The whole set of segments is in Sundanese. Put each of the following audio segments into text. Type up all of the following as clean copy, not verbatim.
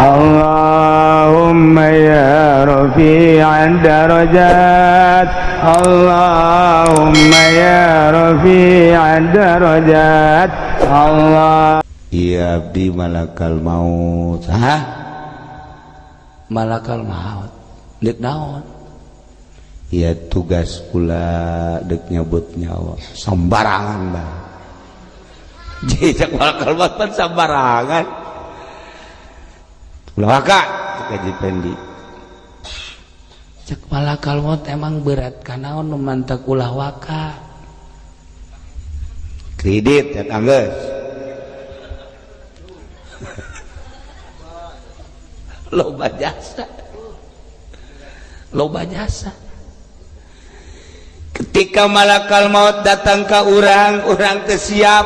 Allahumma ya rafi'ad darajat, Allahumma ya rafi'ad darajat, Allah. Iya, abdi malakal maut. Hah? Malakal maut dek naon? Iya, tugas kula dek nyabut nyawa sembarangan bang. Jejak malakal maut pan sembarangan. Ulah waka cek Haji Pendi. Cek malakal maut emang berat kanaon nu mantak ulah waka? Kredit ya tangges. Loba jasa, loba jasa. Ketika malakal maut datang ke urang, urang teu siap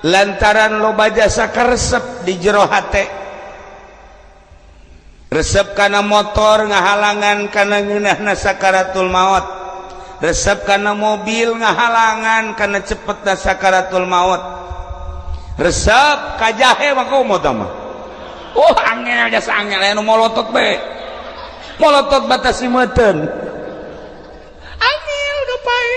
lantaran loba jasa karesep di jero hate, resep kana motor ngahalangan kana ngeunahna sakaratul maut, resep kana mobil ngahalangan kana cepetna sakaratul maut, resep ka jahe mah komo mah. Oh, angel jasa, angel anu molotot be, molotot batasi meuteun, angel udah pae.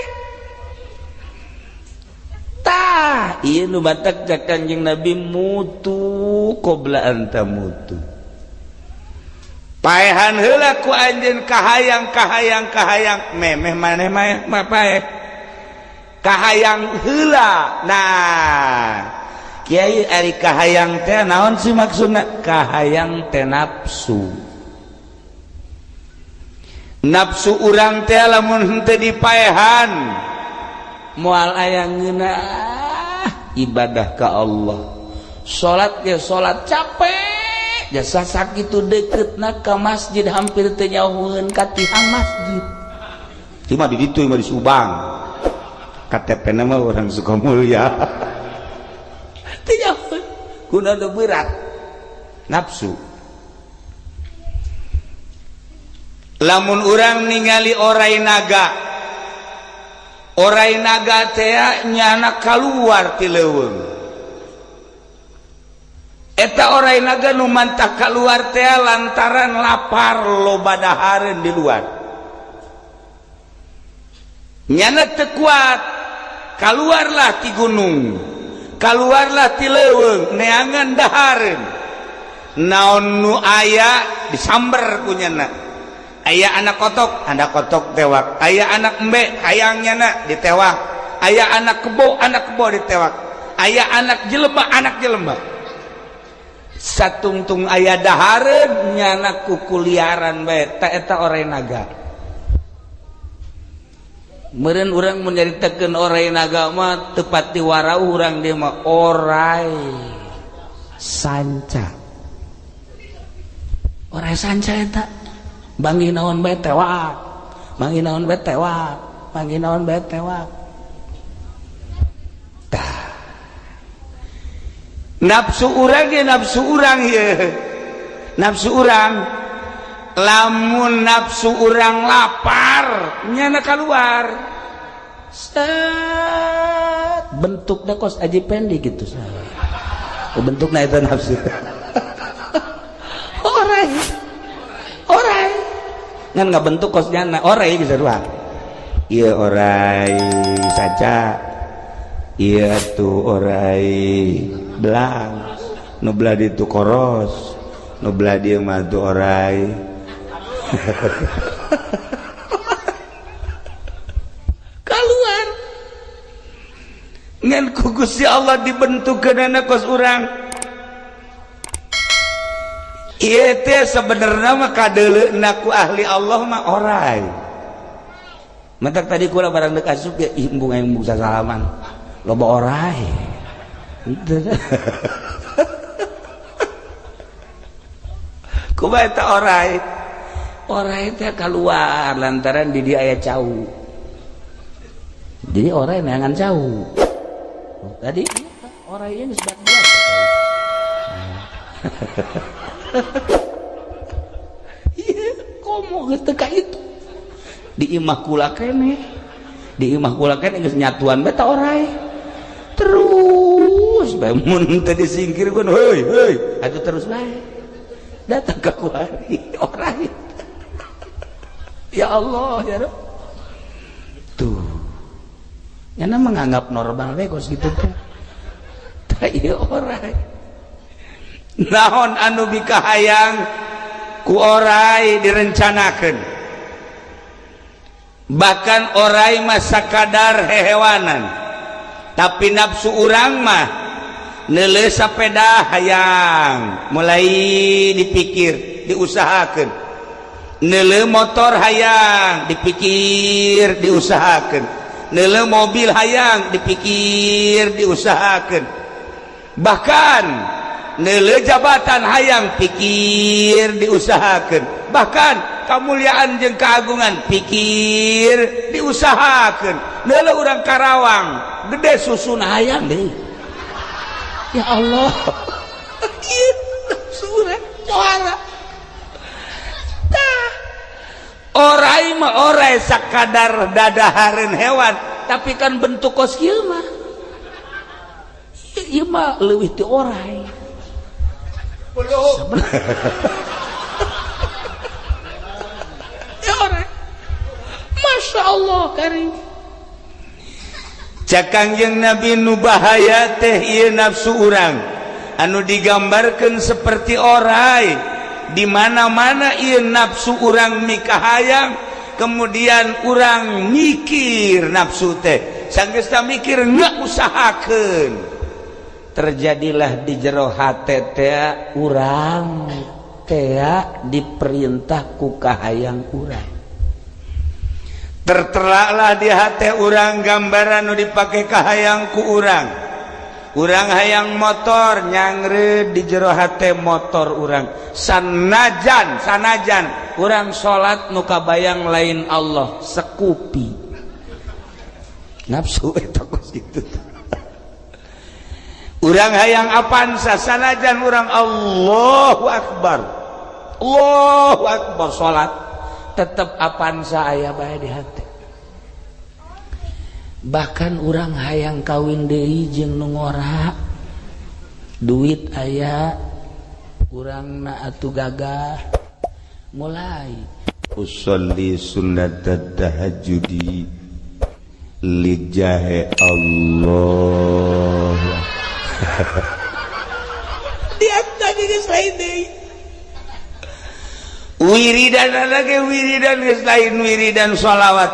Tah ieu nu batak cak Kanjeng Nabi, mutu qabla anta mutu. Paehan heula ku anjeun kahayang kahayang kahayang memeh maneh mah paeh kahayang heula. Nah Kiai, ari kahayang teh naon sih maksudna? Kahayang teh nafsu. Nafsu urang teh lamun henteu dipaehan moal aya ngeunah ibadah ka Allah. Salat ge salat capek jasa sakitu deketna ka masjid, hampir teu nyauheun ka tihang masjid. Cuma di ditu mah di Subang, KTP na mah orang Sukamulya. Teu nyauheun kuna nu berat nafsu. Lamun urang ningali orai naga, orai naga teh nyana kaluar ti leuweung. Eta orai naga nu mantah kaluar teh lantaran lapar, loba dahareun di luar, nyana teu kuat, kaluarlah ti gunung, kaluarlah ti leuweung neangan dahareun. Naon nu aya disamber ku nyana. Aya anak kotok, anak kotok tewak. Aya anak embe, hayang nyana ditewak. Aya anak kebo, anak kebo ditewak. Aya anak jelema, anak jelema. Satungtung aya dahareun nyana kukuliaran bae. Ta eta orai naga. Meureun urang mun nyaritakeun orai naga mah tepat di warau urang dia mah orai sanca. Orai sanca eta bangi naon bae tewak, bangi naon bae tewak, bangi naon bae tewak. Tah nafsu urang ge nafsu urang ye, nafsu urang lamun nafsu urang lapar nyana keluar. Set bentukna kos Haji Pendi gitu. Oh, bentukna eta nafsu. Orai orai ngan ngabentuk kos nyana orai bisa dua. Iya orai saca, iya tuh orai belang, nu belah ditu koros, nu belah dieu mah tuh orai. Keluar ngan ku Gusti Allah dibentukkeunana kos urang. Ieu teh sebenarnya mah kadeuleuna ku ahli Allah mah orai. Matak tadi kula barang dek asup ya, ih embung aing embung sasalaman loba orai. Kumaha eta orai? Orai teh keluar lantaran di dia aya cau. Jadi orai neangan cau. Tadi orai ini geus biasa. Iya, komo geus teu ka itu. Di imah kula keneh. Di imah kula keneh geus nyatuan bae ta orai. Terus bae mun teu disingkirkeun, heuy heuy, atuh terus bae. Datang ke kuari orang. Ya Allah, ya Rabb. Tuh. Nyana menganggap normal we kos gitu teh. Tah, ieu orai. Naon anu bikahayang ku orai direncanakan. Bahkan orai mah sakadar hehewanan, tapi nafsu urang mah neuleu sapeda hayang, mulai dipikir, diusahakan. Neuleu motor hayang, dipikir, diusahakan. Neuleu mobil hayang, dipikir, diusahakan. Bahkan neuleu jabatan hayang, pikir, diusahakan. Bahkan kemuliaan jeung keagungan, pikir, diusahakan. Neuleu urang Karawang gede susun, hayang deh. Ya Allah. Ieu nafsu juara. Tah, orai mah orai sakadar dadahareun hewan, tapi kan bentuk kos kieu mah. Ieu mah leuwih ti orai. Belum. Ya orai. Masya Allah karim. Cak Kangjeng Nabi, nu bahaya teh ieu nafsu urang anu digambarkan seperti orai. Di mana-mana ieu nafsu urang mikahayang, kemudian urang mikir nafsu teh, sanggeus mikir, nggak usahakeun, terjadilah di jero hate teh urang teh diperintah ku kahayang urang. Terteralah di hati urang gambaran nu dipake kahayang ku urang. Urang hayang motor, nyangre di jero hate motor urang. Sanajan sanajan urang salat, nu kabayang lain Allah, sekupi. Nafsu eta kos kitu. Urang hayang Avanza, sanajan urang Allahu Akbar, Allahu Akbar salat, tetep Avanza aya bae di hati. Bahkan urang hayang kawin deui jeung nu ngora, duit aya, urang na atuh gagah, mulai usolli sunnat tahajjudi lijahe Allah. Dia tadi geus lain deui. Wiridan lagi, wiridan geus lain wiridan sholawat,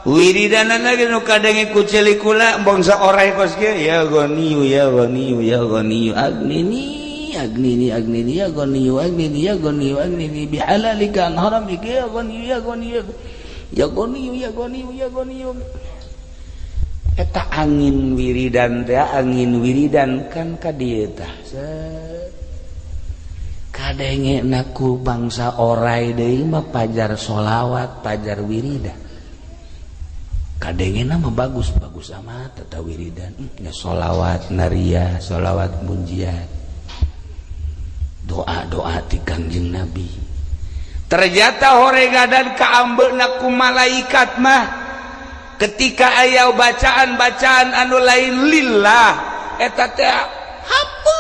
wiridan lagi nu kadenge ku ceuli kula bangsa orai kos kieu, ya ghaniyu, ya ghaniyu, ya ghaniyu agnini, agnini, agnini, ya ghaniyu, agnini, ya ghaniyu, agnini bihalalika an haramika, ya ghaniyu, ya ghaniyu, ya ghaniyu, ya ghaniyu, ya ghaniyu. Eta angin wiridan teh, angin wiridan kan ka dieu tah kadenge ku bangsa orai deui mah, pajar sholawat, pajar wiridan, kadenge mah bagus bagus amat eta wiridan ya, sholawat naria, sholawat munjiat, doa doa ti Kangjeng Nabi. Ternyata horegadan kaambeuna ku malaikat mah ketika aya bacaan-bacaan anu lain lillah, eta teh hapus.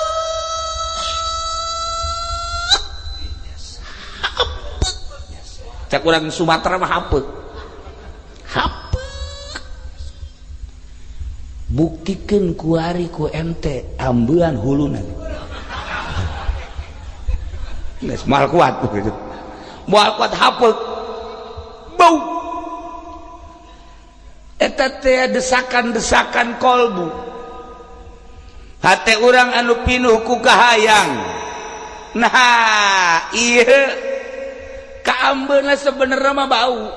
Cak urang Sumatera mah hapeuk. Hapeuk. Buktikeun kuari ku ente ambean huluna. Geus moal kuat begitu, moal kuat, hapeuk bau. Eta teh desakan-desakan kolbu, hate urang anu pinuh ku kahayang. Nah, iya, kaambeuna sebenarnya mah bau.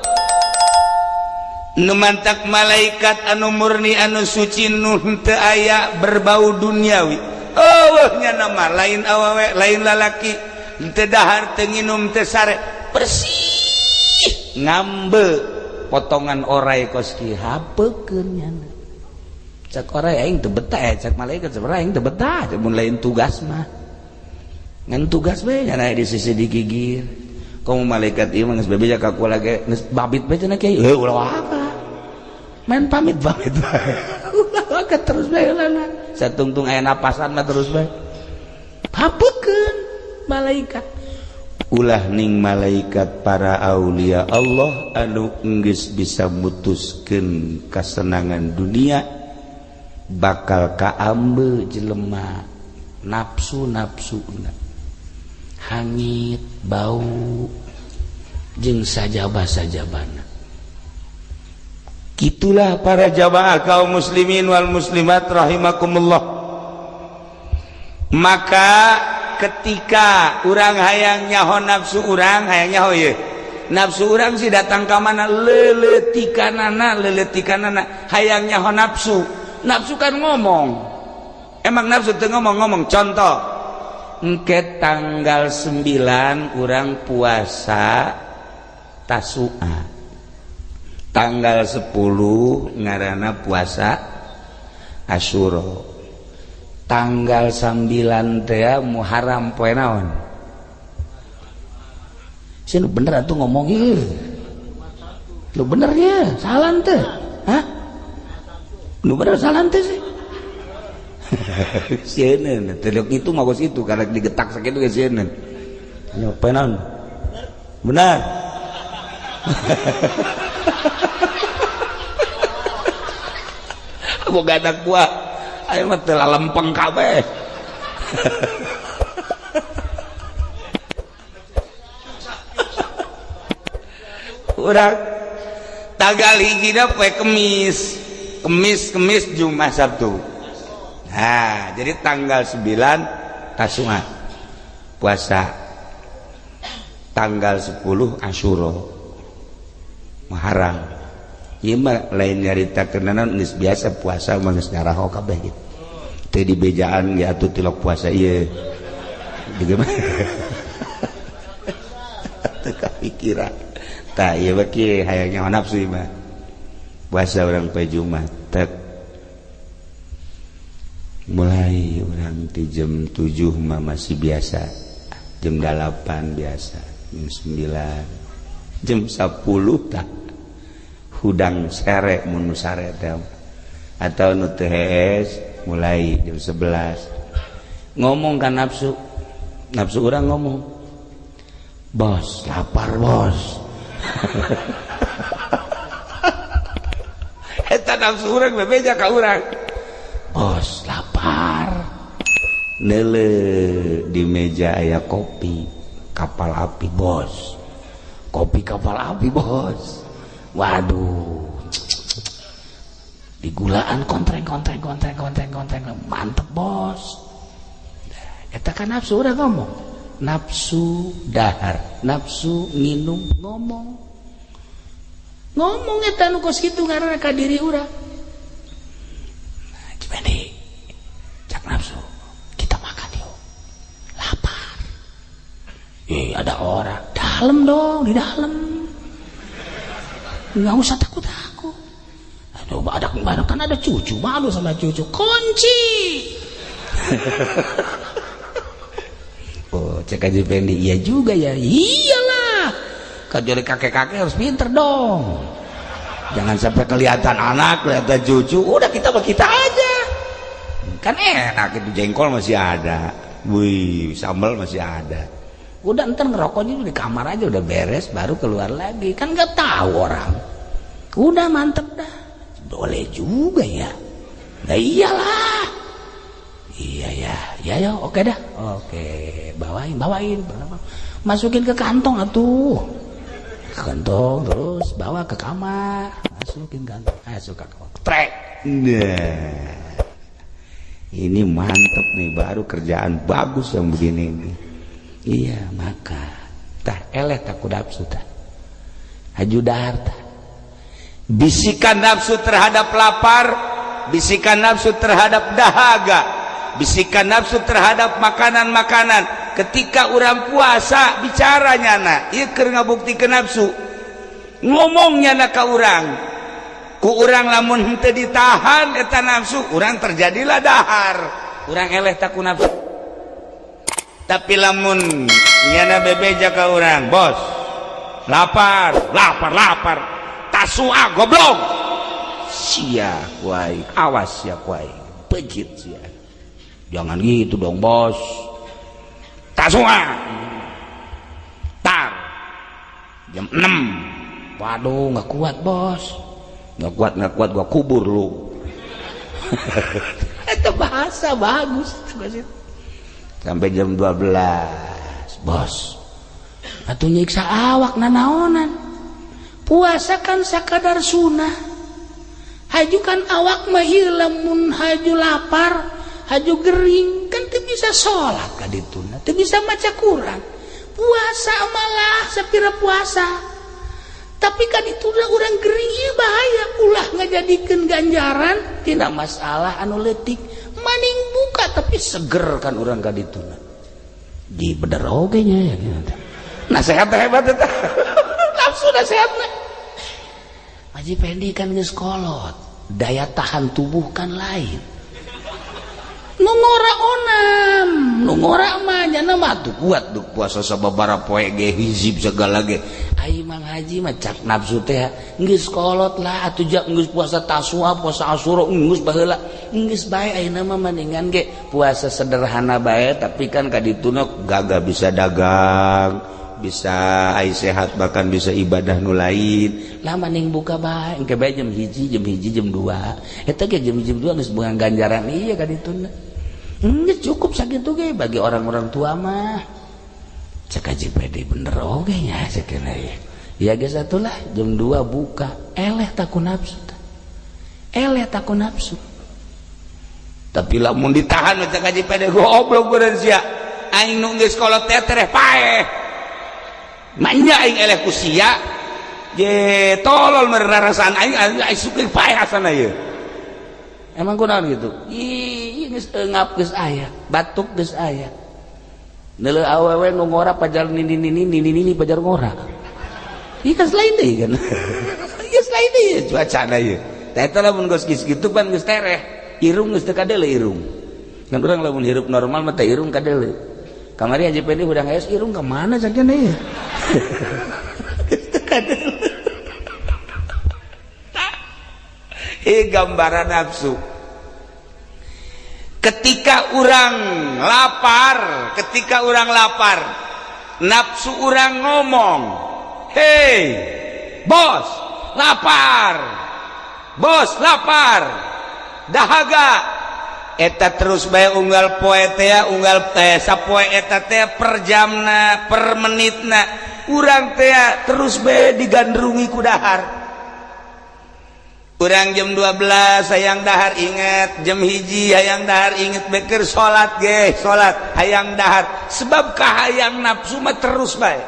Nu mantak malaikat anu murni, anu suci, nu teu aya berbau duniawi. Oh, nya nama lain awewe, lain lalaki, teu dahar, teu nginum, teu sare, bersih, ngambe potongan orai kos kieu. Hapekeun nyana. Cak orai, aing teu betah ya. Cak malaikat, sebenarnya aing teu betah mun lain tugas mah, ngan tugas we nyana di sisi digigir. Kamu malaikat ieu mah geus bebeja ka kula ge, geus babit bae cenah, kiai. Heuh, ulah apa main pamit pamit bae, ulah waka terus bae lana satungtung aya napasan mah terus bae. Hapekeun. Malaikat. Ulah ning malaikat, para aulia Allah anu enggeus bisa mutuskeun kasenangan dunia, bakal kaambe jelema nafsu nafsu hangit bau jeung sajaba sajabana. Itulah para jamaah kaum muslimin wal muslimat rahimakumullah. Maka ketika urang hayang nyaho nafsu urang, hayang nyaho ye nafsu urang sih datang ka mana, leuletikanana leuletikanana, hayang nyaho nafsu. Nafsu kan ngomong, emang nafsu teu ngomong-ngomong. Contoh, engke tanggal 9 urang puasa Tasua, tanggal 10 ngaranna puasa Asyura, tanggal 9 teh Muharram. Poe naon sih? Lu bener atuh ngomong ieu, lu bener ya, salah teh? Hah, lu bener salah teh sih? Sieun teu itu mah itu karena digetak sakitu ge sieun. Ayo, poe naon benar? Boga anak buah ayo mah teu lempeng kabeh. Urang tanggal hijina poe Kemis, Kemis, Kemis, Jumat, Sabtu. Nah, jadi tanggal 9 Tasua puasa, tanggal 10 Asyura, Muharram. Ieu mah lain nyarita kenanan, geus biasa puasa mah geus ngaraho kabeh gitu. Teu dibejaan ge atuh tilok puasa ieu. Juga mah teu kapikiran. Tah, ieu mah kieu hayang nyaho nafsu ieu mah. Puasa urang poe Jumat tek mulai urang ti jam 7 mah masih biasa, jam 8 biasa, jam 9, jam 10 tah hudang sere, mun nu sare teh atau nu teu hees mulai jam 11. Ngomong kan nafsu, nafsu urang ngomong, "Bos, lapar, bos." Eta nafsu urang bebeja ka urang, "Bos, lapar." Neule di meja aya kopi Kapal Api, "Bos, kopi Kapal Api, bos." Waduh, digulaan kontreng kontreng kontreng kontreng kontreng, mantep, bos. Eta kan nafsu udah ngomong, nafsu dahar, nafsu nginum ngomong ngomong. Eta nu kos kitu ngaranna ka diri urang. Nah, Cipendi, cak nafsu, "Kita makan yuk, lapar." "Eh, ada orang dalam dong, di dalam, nggak usah takut-takut." "Aduh, ada kan ada cucu, malu sama cucu." Kunci. Oh, cek aja Fendi, iya juga ya. Iyalah, kecuali kakek-kakek harus pinter dong, jangan sampai kelihatan anak, kelihatan cucu. Udah, kita mah kita aja kan enak. Itu jengkol masih ada, wih, sambal masih ada. Udah, ntar ngerokoknya di kamar aja, udah beres baru keluar lagi, kan nggak tahu orang. Udah mantep dah. Boleh juga ya. Nah, iyalah, iya ya, ya ya, oke dah, oke, bawain bawain, masukin ke kantong atuh, ke kantong, terus bawa ke kamar, masukin kantong, masuk ke kamar, trek. Nah, ini mantep nih, baru kerjaan bagus yang begini nih. Iya, maka tah eleh takut nafsu tah haju dahar tah. Bisikan nafsu terhadap lapar, bisikan nafsu terhadap dahaga, bisikan nafsu terhadap makanan-makanan ketika orang puasa bicara nyana ieu keur ngabuktikeun nafsu ngomongnya na ka urang. Ku urang lamun henteu ditahan eta nafsu urang, terjadilah dahar. Urang eleh tak ku nafsu. Tapi lamun nyana bebeja ka urang, "Bos, lapar, lapar, lapar." "Tasua, goblok sia, kuai awas ya, kuai pejit sia." "Jangan gitu dong, bos." Tasua tar jam 6. Waduh, nggak kuat, Bos, nggak kuat, nggak kuat, gua kubur lu. Itu bahasa bagus sampai jam 12, Bos, atau nyiksa awak nanaonan. Puasa kan sakadar sunnah, haju kan awak mah lamun haju lapar, haju gering kan teu bisa sholat ka dituna, teu bisa maca Quran. Puasa malah sapira puasa, tapi kan itu orang gering, iya bahaya. Ulah ngajadikeun ganjaran tidak masalah anu letik, maning buka tapi seger kan orang ka dituna di bener oge nya ya gitu. Nasehat hebat eta, nafsu nasehatna. Haji Pendi kan geus kolot, daya tahan tubuh kan lain. Nu ngora onam, nu ngora mah nyana mah tuh kuat tuh puasa sababaraha poe ge, hizib segala ge. Ai Mang Haji mah cak nafsu teh geus kolot lah atuh, jak geus puasa Tasua, puasa Asyura geus baheula, geus bae ayeuna mah mendingan ge puasa sederhana bae, tapi kan kadituna gagah bisa dagang, bisa ai sehat, bahkan bisa ibadah nu lain lah, mending buka bae engke bae jam 1, jam 1, jam 2 eta ge, jam 1, jam 2 geus bukan ganjaran. Iya, kadituna geus cukup sakitu ge bagi orang-orang tua mah. Cek Haji Pede, bener oge nya cek ya. Ya geus atulah jam 2 buka, eleh taku nafsu, eleh taku nafsu. Tapi lamun ditahan, cek Haji Pede, goblok bener sia. Aing nu geus kolot teh tereh paeh manja aing eleh ku sia je, tolol merarasaan aing, aing suka paeh asana ieu. Emang kunaon gitu? Ih, geus eungap geus aya, batuk geus aya. Neuleuh awewe nu ngora pajar nini nini nini nini pajar ngora. Ieu kan lain deui kan. Ieu lain deui cuacana ieu. Tah eta lamun geus kitu pan geus tereh, irung geus teu kadele irung. Kan urang lamun hirup normal mah teh irung kadele. Kamari Haji Pendi udah ngaes irung ke mana sakieu ieu? Geus teu kadele. Eh, gambaran nafsu ketika orang lapar, ketika orang lapar, nafsu orang ngomong, "Hei bos, lapar, bos, lapar, dahaga." Eta terus bae unggal poe teh, unggal teh, sapoe eta teh, per jamna, per menitna urang teh terus bae digandrungi ku dahar. Urang jam 12 hayang dahar inget, jam 1 hayang dahar inget, beker salat ge salat hayang dahar, sebab kahayang nafsu mah terus bae.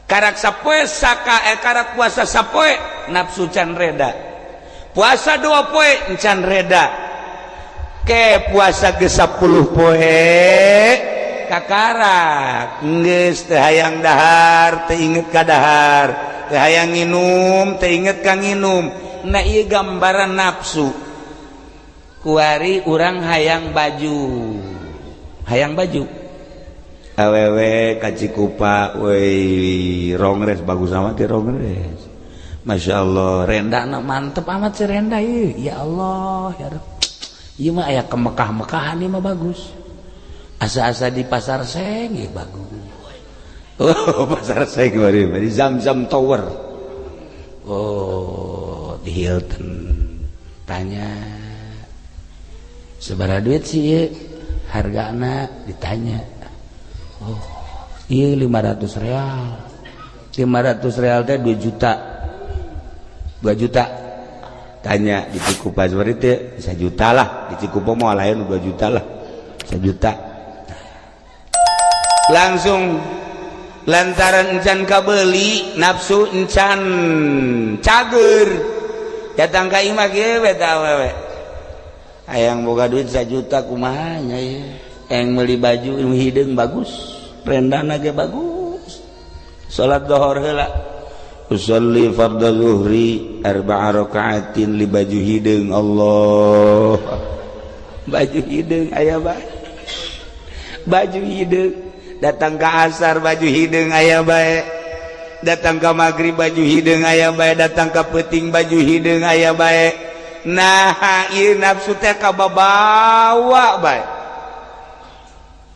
Karak sapoe saka karak puasa sapoe nafsu can reda, puasa 2 poe can reda, ke puasa ke 10 poe kakarak geus teu hayang dahar, teu inget ka dahar, teu hayang nginum, teu inget ka nginum. Nah, ieu gambaran nafsu. Kuari urang hayang baju, hayang baju awewe ka Cikupa, woi, rongres bagus amat ya, rongres, Masya Allah, renda mantep amat si renda ieu. Ya Allah, ya Rabb, ieu mah aya kemekah-mekahan, ieu mah bagus. Asa-asa di Pasar Seng ya bagus. Oh, Pasar Seng di Zam-Zam Tower. Oh, di Hilton. Tanya sabaraha duit sih ieu hargana, ditanya. Oh iya, 500 real. 500 real teh 2 juta, 2 juta. Tanya di Cikupa seperti itu juta lah, di Cikupa mau lain 2 juta lah, juta. Langsung lantaran encan kabeli, nafsu encan cager, datang ka imah kieu beta awewe, "Hayang boga duit 1 juta kumaha nya ya?" Yang beli baju hideung bagus, rendana ge bagus. Salat dohor heula, usolli fardhu zuhri arba'a rakaatin li baju hideung. Allah, baju hideung aya bae, baju hideung. Datang ke asar baju hideung aya bae, datang ke maghrib baju hideung aya bae, datang ke peuting baju hideung aya bae. Nah, ieu nafsu teh kababawa bae.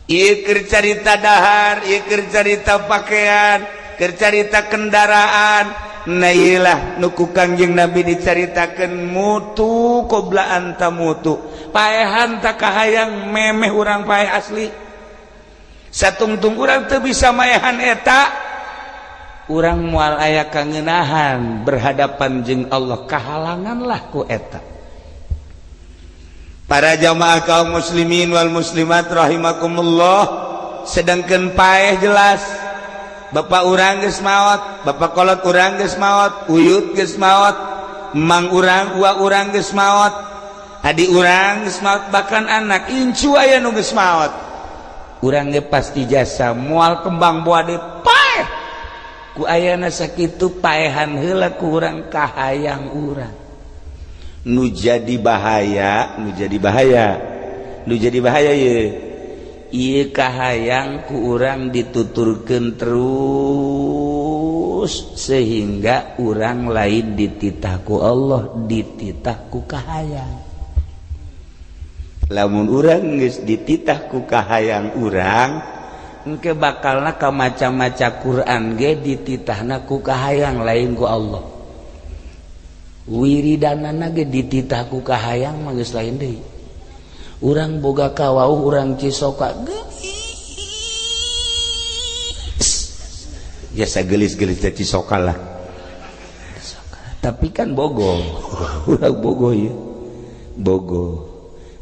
Ieu keur carita dahar, ieu keur carita pakaian, keur carita kendaraan. Nah, ieu lah nu ku Kangjeng Nabi dicaritakeun mutu qobla an tamutu. Paehan tak kahayang memeh urang paeh asli. Satungtung urang teu bisa maehan eta, urang moal aya kangenahan berhadapan jeung Allah, kahalangan lah ku eta. Para jamaah kaum muslimin wal muslimat rahimakumullah, sedangkan paeh jelas bapak urang geus maot, bapak kolot urang geus maot, uyut geus maot, mang urang, ua urang geus maot, adi urang geus maot, bahkan anak incu aya nu geus maot. Urang ge pasti jasa moal kembang buah deui paeh. Ku ayana sakitu paehan heula ku urang kahayang urang. Nu jadi bahaya, nu jadi bahaya, nu jadi bahaya ye, ieu kahayang ku urang dituturkeun terus sehingga urang lain dititah ku Allah, dititah ku kahayang. Lamun urang geus dititah ku kahayang urang, engke bakalna ka maca-maca Quran ge dititahna ku kahayang, lain ku Allah. Wiridanana ge dititah ku kahayang mah geus lain deui. Urang boga kawauh urang Cisoka gelis, biasa gelis-gelis teh Cisoka lah, tapi kan bogo urang bogo ya bogo.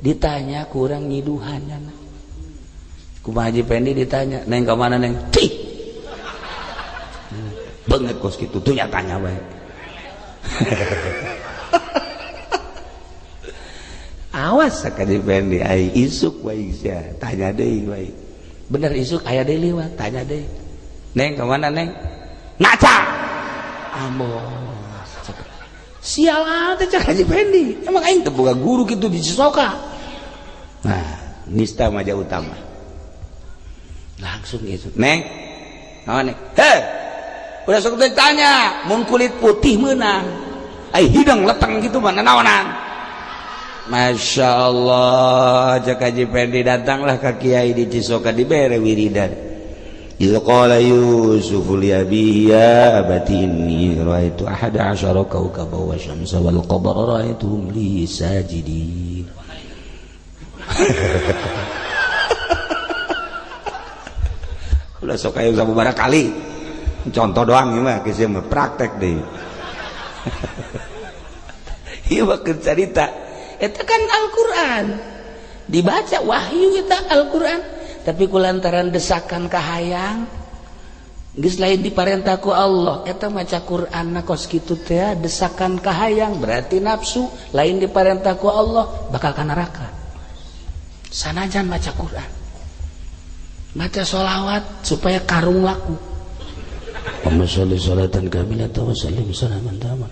Ditanya kurang nyiduhan, kumaha Haji Pendi ditanya, "Neng, ka mana, Neng?" Tih, banget kos kitu tuh nyatanya bae. Awas sakali Pendi ai isuk wae sia tanya deui wae. Bener isuk aya deui liwat, tanya deui, "Neng, ka mana, Neng?" Ngaca ambos sial teh cak Haji Pendi, emang aing teu boga guru kitu di Cisoka. Nah, nista maja utama langsung gitu, "Neng, naon, Neng?" Heh, udah sok tanya, mun kulit putih menang, ai hidung leteng gitu mah naonan. Masya Allah, cek Haji Pendi, datanglah ke kiai di Cisoka, dibere wiridan. Idz qala Yusuf li abihi ya abati inni ra'aitu ahada asyara kawkaban wa syamsa wal qamara ra'aituhum li sajidin. Ulah sok aya sababaraha kali. Contoh doang ieu mah, geus mah praktek deui. Ieu mah keur carita. Eta kan Al-Qur'an. Dibaca wahyu eta Al-Qur'an. Tapi kulantaran desakan kahayang geus lain diparentah ku Allah. Eta maca Qur'an kos kitu teh desakan kahayang, berarti nafsu, lain diparentah ku Allah, bakal ka neraka. Sanajan maca Qur'an, maca sholawat supaya karung laku. Allahumma sholli sholatan kamilatan wa sallim salaman taman.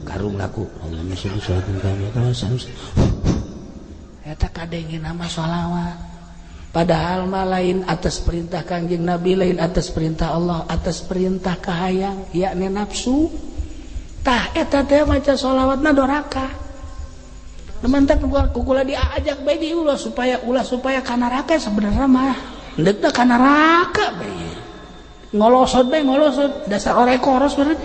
Karung laku. Allahumma sholli sholatan kamilatan wa sallim. Eta kadenge nama sholawat. Padahal mah lain atas perintah Kangjeng Nabi, lain atas perintah Allah, atas perintah kahayang, yakni nafsu. Tah eta teh maca sholawatna doraka. Mantap kukula diajak bae di ulah supaya ka neraka, sebenarnya mah endekna ka neraka bae. Ngolosot bae ngolosot, dasar orek koros bener.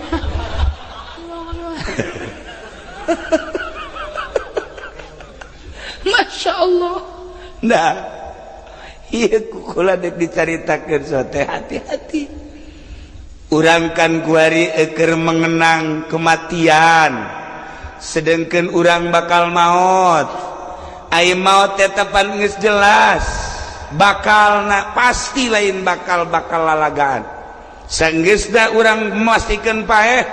Masya Allah. Nah, iya kukula dek dicaritakeun sote hati-hati. Urang kan kuari eker mengenang kematian, sedangkan urang bakal maut. Ai maut tetepan geus jelas bakal na pasti lain bakal bakal lalagaan. Sanggeusna urang memastikan paeh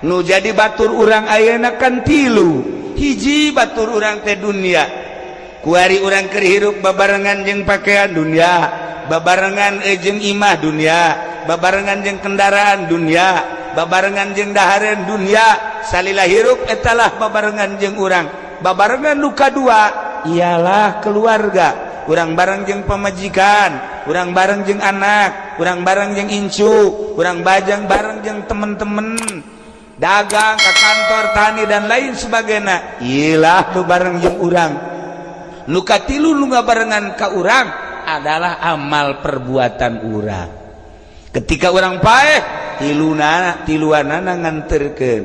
nu jadi batur urang ayeuna kan tilu. Hiji batur urang teh dunia. Kuari urang keur hirup babarengan jeung pakaian dunia, babarengan jeung imah dunia, babarengan jeung kendaraan dunia, babarengan jeung dahareun dunia. Salila hirup etalah babarengan jeung urang. Babarengan nu kadua ialah keluarga. Urang bareng jeung pamajikan, urang bareng jeung anak, urang bareng jeung incu, urang bajang bareng jeung temen-temen, dagang ke kantor, tani dan lain sebagainya. Ilah nu bareng jeung urang. Nu katilu nu ngabarengan ka urang Urang adalah amal perbuatan urang. Ketika urang paeh, tiluna tiluanana nganterkeun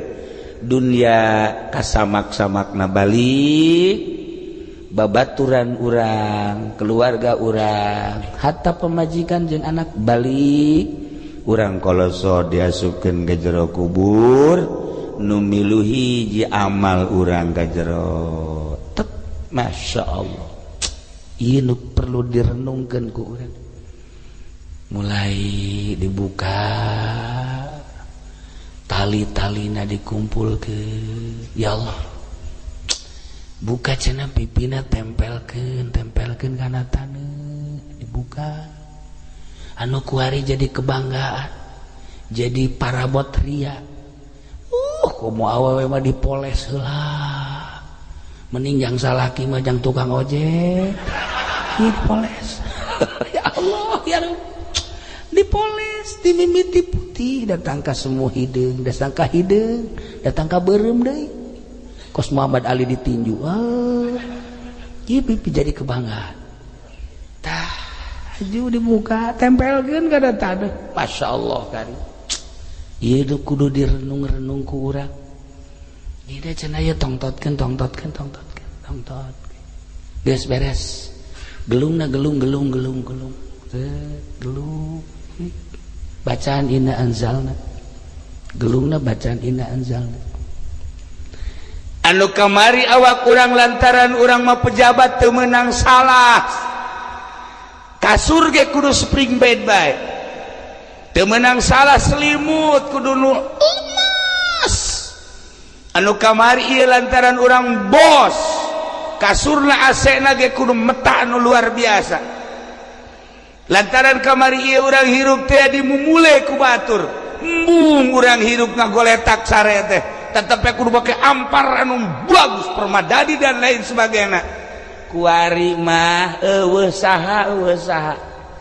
dunia kasamak-samakna balik, babaturan urang, keluarga urang, hatta pemajikan jeung anak balik. Urang koloso diasupkeun ke jero kubur, nu milu hiji amal urang ka jero. Tek, Masya Allah, ieu nu perlu direnungkeun ku urang. Mulai dibuka tali-talina, dikumpulkeun, ya Allah, buka cenah pipina, tempelkeun, tempelkeun kana taneuh. Dibuka anu kuari jadi kebanggaan, jadi parabot ria. Komo awewe mah dipoles heula, mending jang salaki mah jang tukang ojek. Dipoles, ya Allah, ya Rabb, dipoles dimimiti putih, datang ka semua hideung, datang ka hideung, datang ka beureum deui, kos Muhammad Ali ditinju. Ah, ieu pipi jadi kebanggaan. Tah, aju dibuka, tempelkeun kana taneuh. Masya Allah kari, ieu nu kudu direnung-renung ku urang. Ieu cenah ieu tongtotkeun, tongtotkeun, tongtotkeun, tongtot, geus beres gelungna, gelung, gelung, gelung, gelung, gelung, bacaan inna anzalna, gelungna bacaan inna anzalna. Anu kamari awak urang lantaran urang mah pejabat teu meunang salah, kasur ge kudu spring bed bae, teu meunang salah selimut kudu nu emas. Anu kamari ieu lantaran urang bos, kasurna, AC na ge kudu meta anu luar biasa. Lantaran kamari ieu urang hirup teh dimumule ku batur, embung urang hirup ngagoletak sare teh tetep kudu make ampar anu bagus, permadani dan lain sebagainya. Kuari mah eueuh saha, eueuh saha.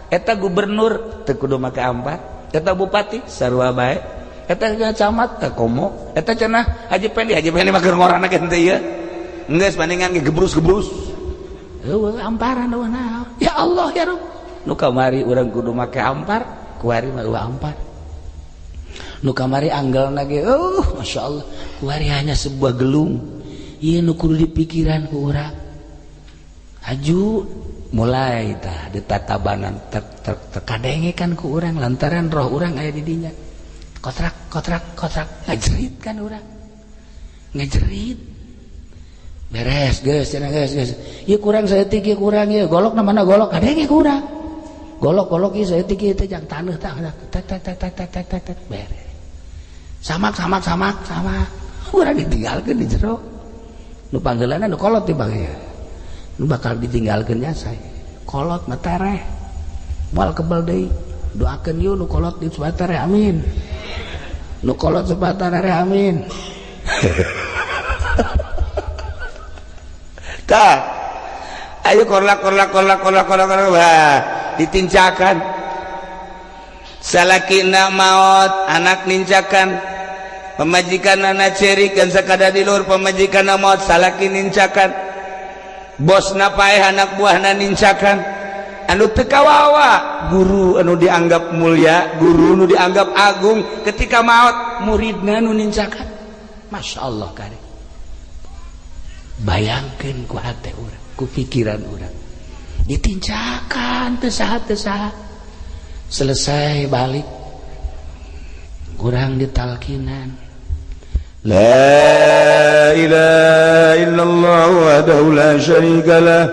Eta gubernur teu kudu make ampar, eta bupati sarua bae, eta camat teh komo, eta cenah Haji Pendi. Haji Pendi mah keur ngorana ge henteu ieu, geus bandingan ge gebrus-gebrus, eueuh amparan, eueuh naon. Ya Allah, ya Rabb, nu kamari urang kudu make ampar, kuari mah eueuh ampar. Nu kamari anggelna ge Masya Allah, kuari hanya sebuah gelung. Ieu nu kudu dipikiran ku urang. Haju mulai tah ditatabanan, tek tek tek, kadenge kan ku urang lantaran roh urang aya di dinya. Kotrak kotrak kotrak, ngajerit kan urang, ngajerit. Beres geus cenah, geus, geus ieu kurang saeutik, ieu kurang, ieu golok na mana golok, kadenge ku urang golok golok ieu saeutik, ieu teh jang taneuh. Tah, tek tek tek tek tek tek tek tek, beres. Samak samak samak samak, urang ditinggalkeun di jero. Nu panggeulana nu kolot di bang ya, nu bakal ditinggalkeun jasa kolot mah tereh, moal kebel deui. Doakeun yeuh nu kolot di supaya tereh, amin. Nu kolot supaya tereh, amin. Tah, ayo korlak korlak korlak korlak korlak korlak, wah, ditincakan. Salakina maot, anak nincakan, pemajikan anak cerik dan sekadar di luar pemajikan maot, salaki nincakan, bos paeh, anak buahna nincakan. Anu teu kawawa guru anu dianggap mulia, guru anu dianggap agung, ketika maot muridna nu nincakan. Masya Allah kare, bayangkan ku hati urang, ku pikiran urang, ditincakan teu saha, teu saha. Selesai balik kurang ditalkinan. لا إله إلا الله وحده لا شريك له،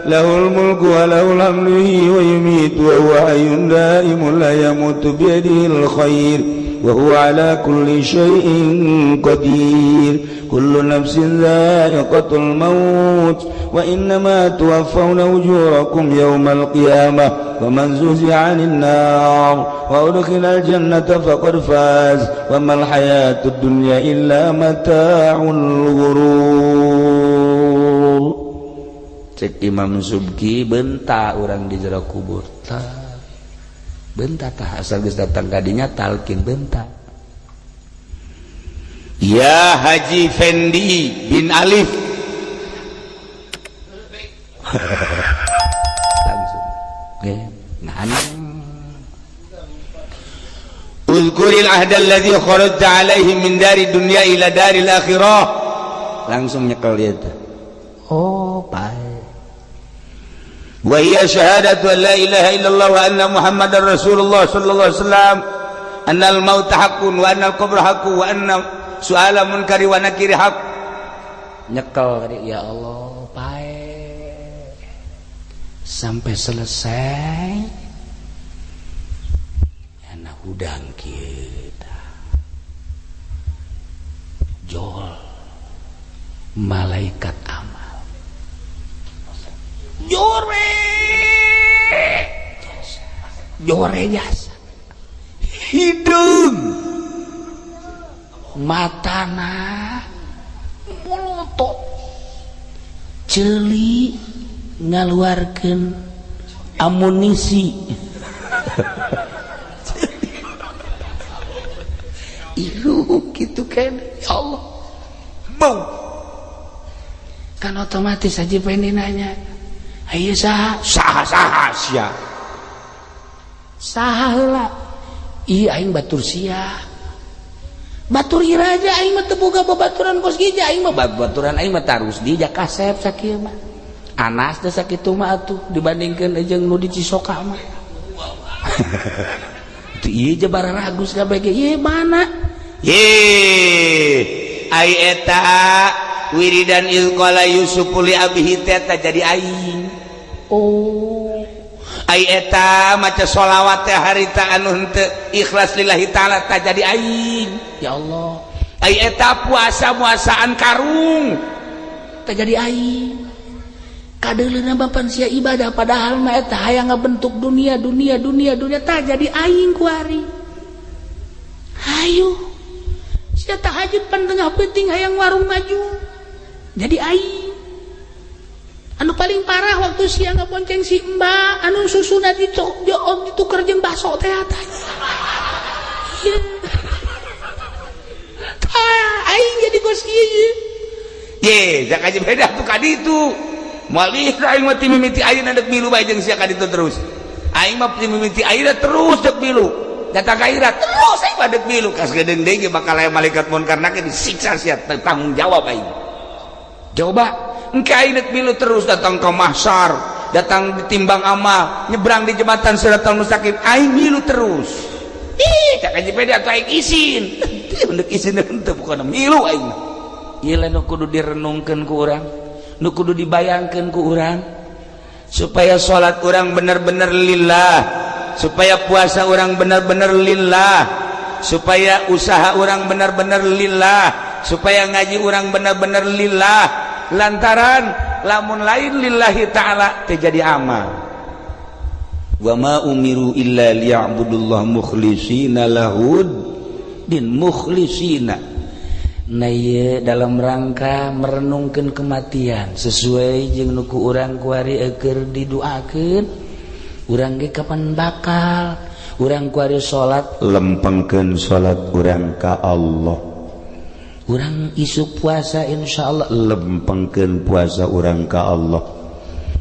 له الملك وله الحمد، يحيي ويميت وهو حي دائم لا يموت، بيده الخير وهو على كل شيء قدير. كل نفس ذائقة الموت وإنما توفون أجوركم يوم القيامة، ومن زحزح عن النار وأدخل الجنة فقد فاز، وما الحياة الدنيا إلا متاع الغرور. Cek Imam Subki, benta urang di jero kubur tah, benta tah, asal geus datang kadinya talkin, benta. Ya Haji Fendi bin Alif. Langsung Udhkuril ahda alladzi kharajta alaihi min dari dunya ila daril akhirah. Langsung nyekel dia teh. Oh, baik. Wa hiya syahadatu an la ilaha illallah wa anna Muhammadar Rasulullah sallallahu alaihi wasallam, annal mauta haqqun wa annal qabra haqqun wa anna su'ala munkari wa nakiri haqq. Nyekel tadi, ya Allah, baik. Sampai selesai anak hudang kita jol malaikat amal jore jore jasa hidung matana molotot, ceuli ngaluarkeun amunisi. Iruh gitu kan, ya Allah, bau. Kan otomatis aja pengen nanya, ayo saha saha saha sia. Saha heula? Iya, aing batur sia, batur iraja. Aing mah teu boga babaturan kos gija. Aing mah babaturan aing mah tarus di kasep sakieu mah. Anas teh sakitu mah atuh dibandingkeun jeung nu di Cisoka mah. Itu ieu je bararagus kabeh ge. Ieu mana? Ye, ai eta wiridan iz qala Yusuf li abihi teh jadi aing. Oh. Ai eta maca sholawat teh harita anu henteu ikhlas lillahi taala tah jadi aing. Ya Allah. Ai eta puasa muasaan karung tah jadi aing. Kadeuleuna bapan sia ibadah, padahal mah eta hayang ngabentuk dunia dunia dunia dunia, tah jadi aing kuari. Hayu sia tahajud pan tengah peuting hayang warung maju, jadi aing. Anu paling parah waktu sia ngabonceng si mbak anu susuna dituker jeung bakso teh tah. Tah aing jadi kos kieu. Ye, jak aja beda tuh kaditu. Moal aing mah ti mimiti ayeuna deuk milu bae jeung sia kaditu terus. Aing mah ti mimiti ayeuna terus deuk milu. Datang ka akhirat terus aing mah deuk milu. Kas geudeung deui ge bakal aya malaikat munkar nakir disiksa sia, tanggung jawab aing. Coba engke aing deuk milu terus datang ke mahsyar, datang ditimbang amal, nyebrang di jembatan Siratal Mustaqim, aing milu terus. Ih, cak aja beda atuh aing isin. Teu deuk isin henteu, pokona milu aing. Ieu nu kudu direnungkeun ku urang, nu kudu dibayangkeun ku urang supaya salat urang bener-bener lillah, supaya puasa urang bener-bener lillah, supaya usaha urang bener-bener lillah, supaya ngaji urang bener-bener lillah. Lantaran lamun lain lillahi ta'ala teu jadi amal. Wa ma umiru illa liya'budullah mukhlisina lahud din mukhlisina. Nah, ieu dalam rangka merenungkan kematian sesuai jeung nu ku urang kuari keur diduakeun, urang ge kapan bakal urang kuari salat lempengkeun salat urang ka Allah, urang isuk puasa insyaallah lempengkeun puasa urang ka Allah,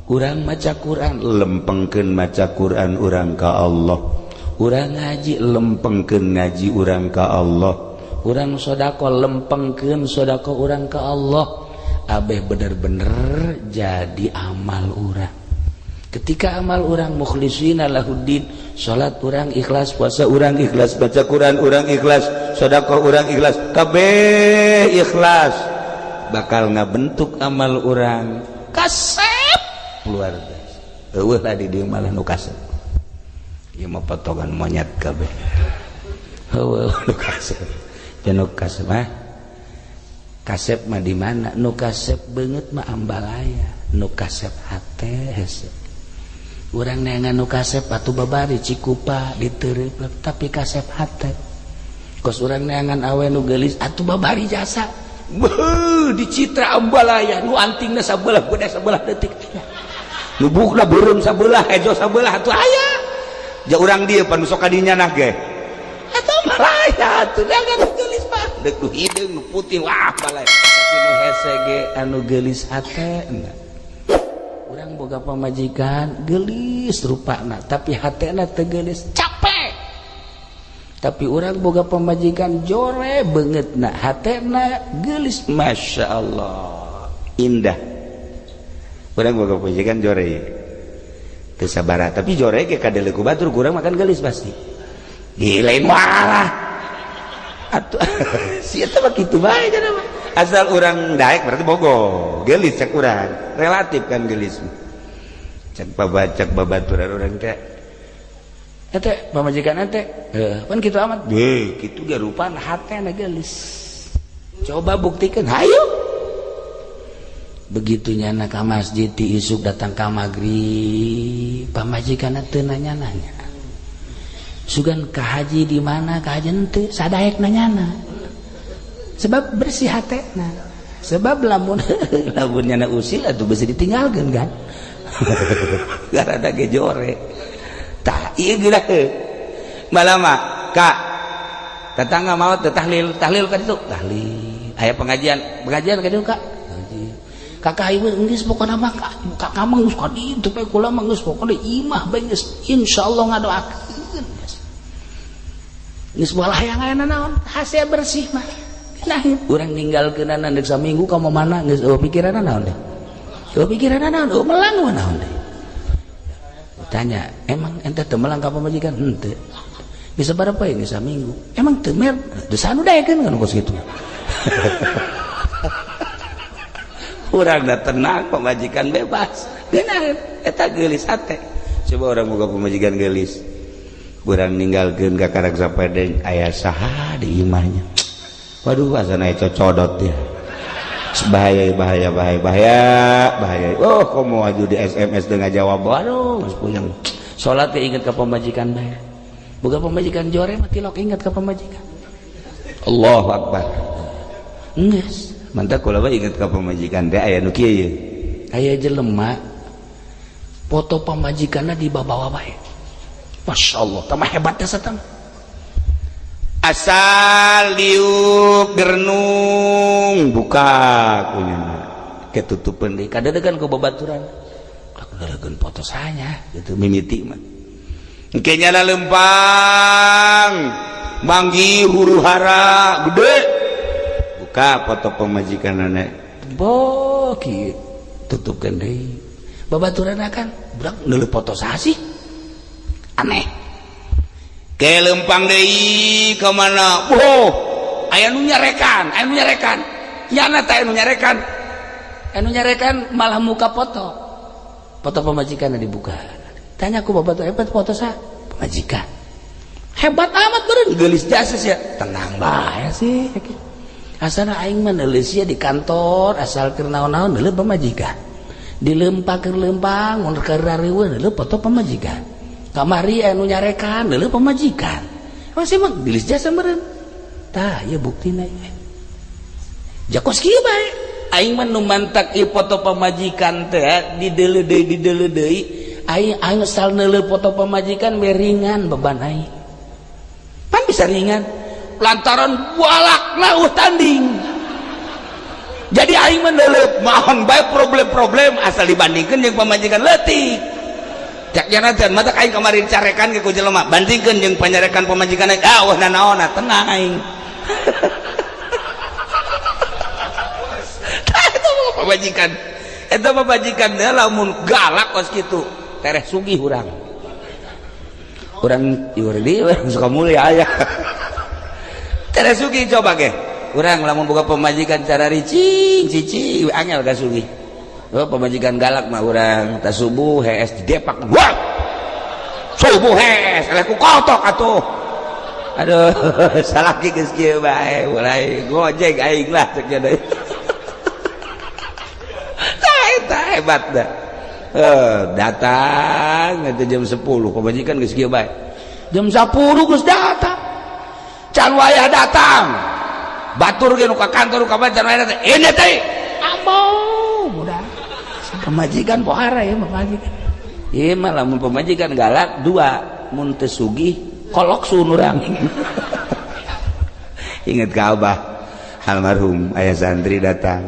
urang maca Quran lempengkeun maca Quran urang ka Allah, urang ngaji lempengkeun ngaji urang ka Allah, urang sodako lempengkeun sodako urang ke Allah. Abeh bener-bener jadi amal urang. Ketika amal urang mukhlisina lahuddin, salat urang ikhlas, puasa urang ikhlas, baca Quran urang ikhlas, sedekah urang ikhlas, kabeh ikhlas, bakal ngabentuk amal urang kasep luar biasa. Eueuh lah di dieu malah nu kasep. Ieu mah potongan monyet kabeh. Eueuh nu kasep. Nu kasep mah, kasep mah di mana? Nu kasep beungeut mah ambalaya, nu kasep hate hese. Urang neangan nu kasep atuh babari Cikupa diteureup, tapi kasep hate. Kos urang neangan awe nu geulis atuh babari jasa. Beuh, di Citra ambalaya nu antingna sabelah gede sabelah detik aya. Nu buukna beureum sabelah, hejo sabelah atuh aya. Ja urang dieu pan sok kadinya nah ge. Atuh ambalaya atuh neangan nu geulis mah. Deuk nu hideung nu putih wah balaya. Tapi nu hese ge anu geulis hatena. Urang boga pamajikan geulis rupana tapi hatena teu geulis, capek. Tapi urang boga pamajikan jore banget, na hatena gelis, Masya Allah, indah. Urang boga pamajikan jore teu sabaraha, tapi jore ge kadeuleu ku batur kurang makan gelis pasti. Gila marah atuh si eta mah kitu bae cenah mah. Asal urang daek berarti bogo gelis cek urang, relatif kan gelis. Cek babacak babaturan urang teh ente pamajikan ente pan kitu amat deh, kitu ge rupana hatena gelis. Coba buktikan, hayu. Begitu nyana ka masjid ti isuk datang ka magrib, pamajikan teu nanya-nanya sugan ka haji di mana, ka haji henteu sadaek nanyana, sebab bersih hatena. Sebab lamun lamun nyana usil atuh besi ditinggalkeun kan gara ge jore. Tah ieu geura malama ka tetangga mau teh tahlil, tahlil ka ditu, tahlil aya pengajian, pengajian ka ditu ka kakak ieu geus pokona mah kakak mah geus ka ditu bae, kula mah geus pokona imah bae geus insyaallah ngadoakeun geus moal hayang aya naon hasil bersih mah. Nah, urang ninggalkeunana deuk saminggu ka mana geus eueuh pikiranna naon deh, eueuh pikiranna naon, eueuh melang naon deh. Tanya, emang ente teu melang ka pamajikan? Henteu. Bisa berapa ya? Bisa minggu. Emang teu mer? Dosa nu daekeun kan kos kitu. Urang da tenang, pamajikan bebas. Geunah eta geulis hate. Coba urang boga pamajikan geulis. Urang ninggalkeun ka karak sapeden aya saha di imahnya. Waduh, asana cocodot ya. Bahaya, bahaya, bahaya, bahaya, bahaya. Oh, kok mau aju di SMS dengan jawab, waduh, geus puyeng. Salat teh inget ka pamajikan bae. Boga pamajikan jore mah tilok inget ka pamajikan. Allahu Akbar. Geus, mantap kula mah inget ka pamajikan teh aya nu kieu ye. Aya jelema foto pamajikanna dibawa bae. Masya Allah, tambah hebatnya satang. Asal diuk gernung buka kunyana ketutupan deui kadedegan ku babaturan. Kadedegan foto sanya gitu mimiti mah. Engke nyala lempang manggi huru hara gede buka foto pamajikanana bo kieu tutupkeun deui. Babaturan akan budak neuleuh foto saha sih? Aneh. Ke lempang deui ka mana? Oh, aya nu nyarekan, aya nu nyarekan. Nyana teh anu nyarekan. Anu nyarekan malah muka foto. Foto pamajikanna dibuka. Tanya ku bapak tuh, hebat foto sa pamajikan. Hebat amat beureun geulis jasa sia. Tenang bae sih. Asana aing mah neuleus sia di kantor, asal keur naon-naon neuleus pamajikan. Dilempang keur lempang, mun keur rariweuh neuleus foto pamajikan. Kamari anu nyarekan neuleus pamajikan. Masih mah geulis jasa meureun. Tah, ieu buktina ieu. Jakos kieu bae. Aing mah nu mantak ieu foto pamajikan teh dideuleu deui dideuleu deui. Aing aing asal neuleus foto pamajikan we ringan beban aing. Pan bisa ringan lantaran walak lauh tanding. Jadi aing mah neuleuk maon bae problem-problem asal dibandingkeun jeung pamajikan leutik. Cak jana teh mata aing kemarin carekan ke ku jelema bandingkeun jeung panyarekan pamajikan aing, ah wah nanaonna tenang aing. Tah eta mah pamajikan. Eta pamajikan teh lamun galak kos kitu tereh sugih urang. Urang ieu di urang suka mulia aya. Tereh sugih coba ge. Urang lamun boga pamajikan cara ricing cicing angel ka sugih. Oh, pamajikan galak mah urang tas subuh hees di depak. Wah! Subuh hees eleh ku kotok atuh. Aduh, salaki geus kieu bae mulai gojek aing lah cek nya deui. Tah eta hebat dah. Datang itu jam 10 pamajikan geus kieu bae. Jam 10 geus datang. Can wayah datang. Batur ge nu ka kantor ka can wayah datang. Ini teh ambo budak. Pamajikan pohara ya pamajikan. Ieu mah lamun pamajikan galak dua mun teu sugih kolok sun urang. Ingat ka abah almarhum aya santri datang.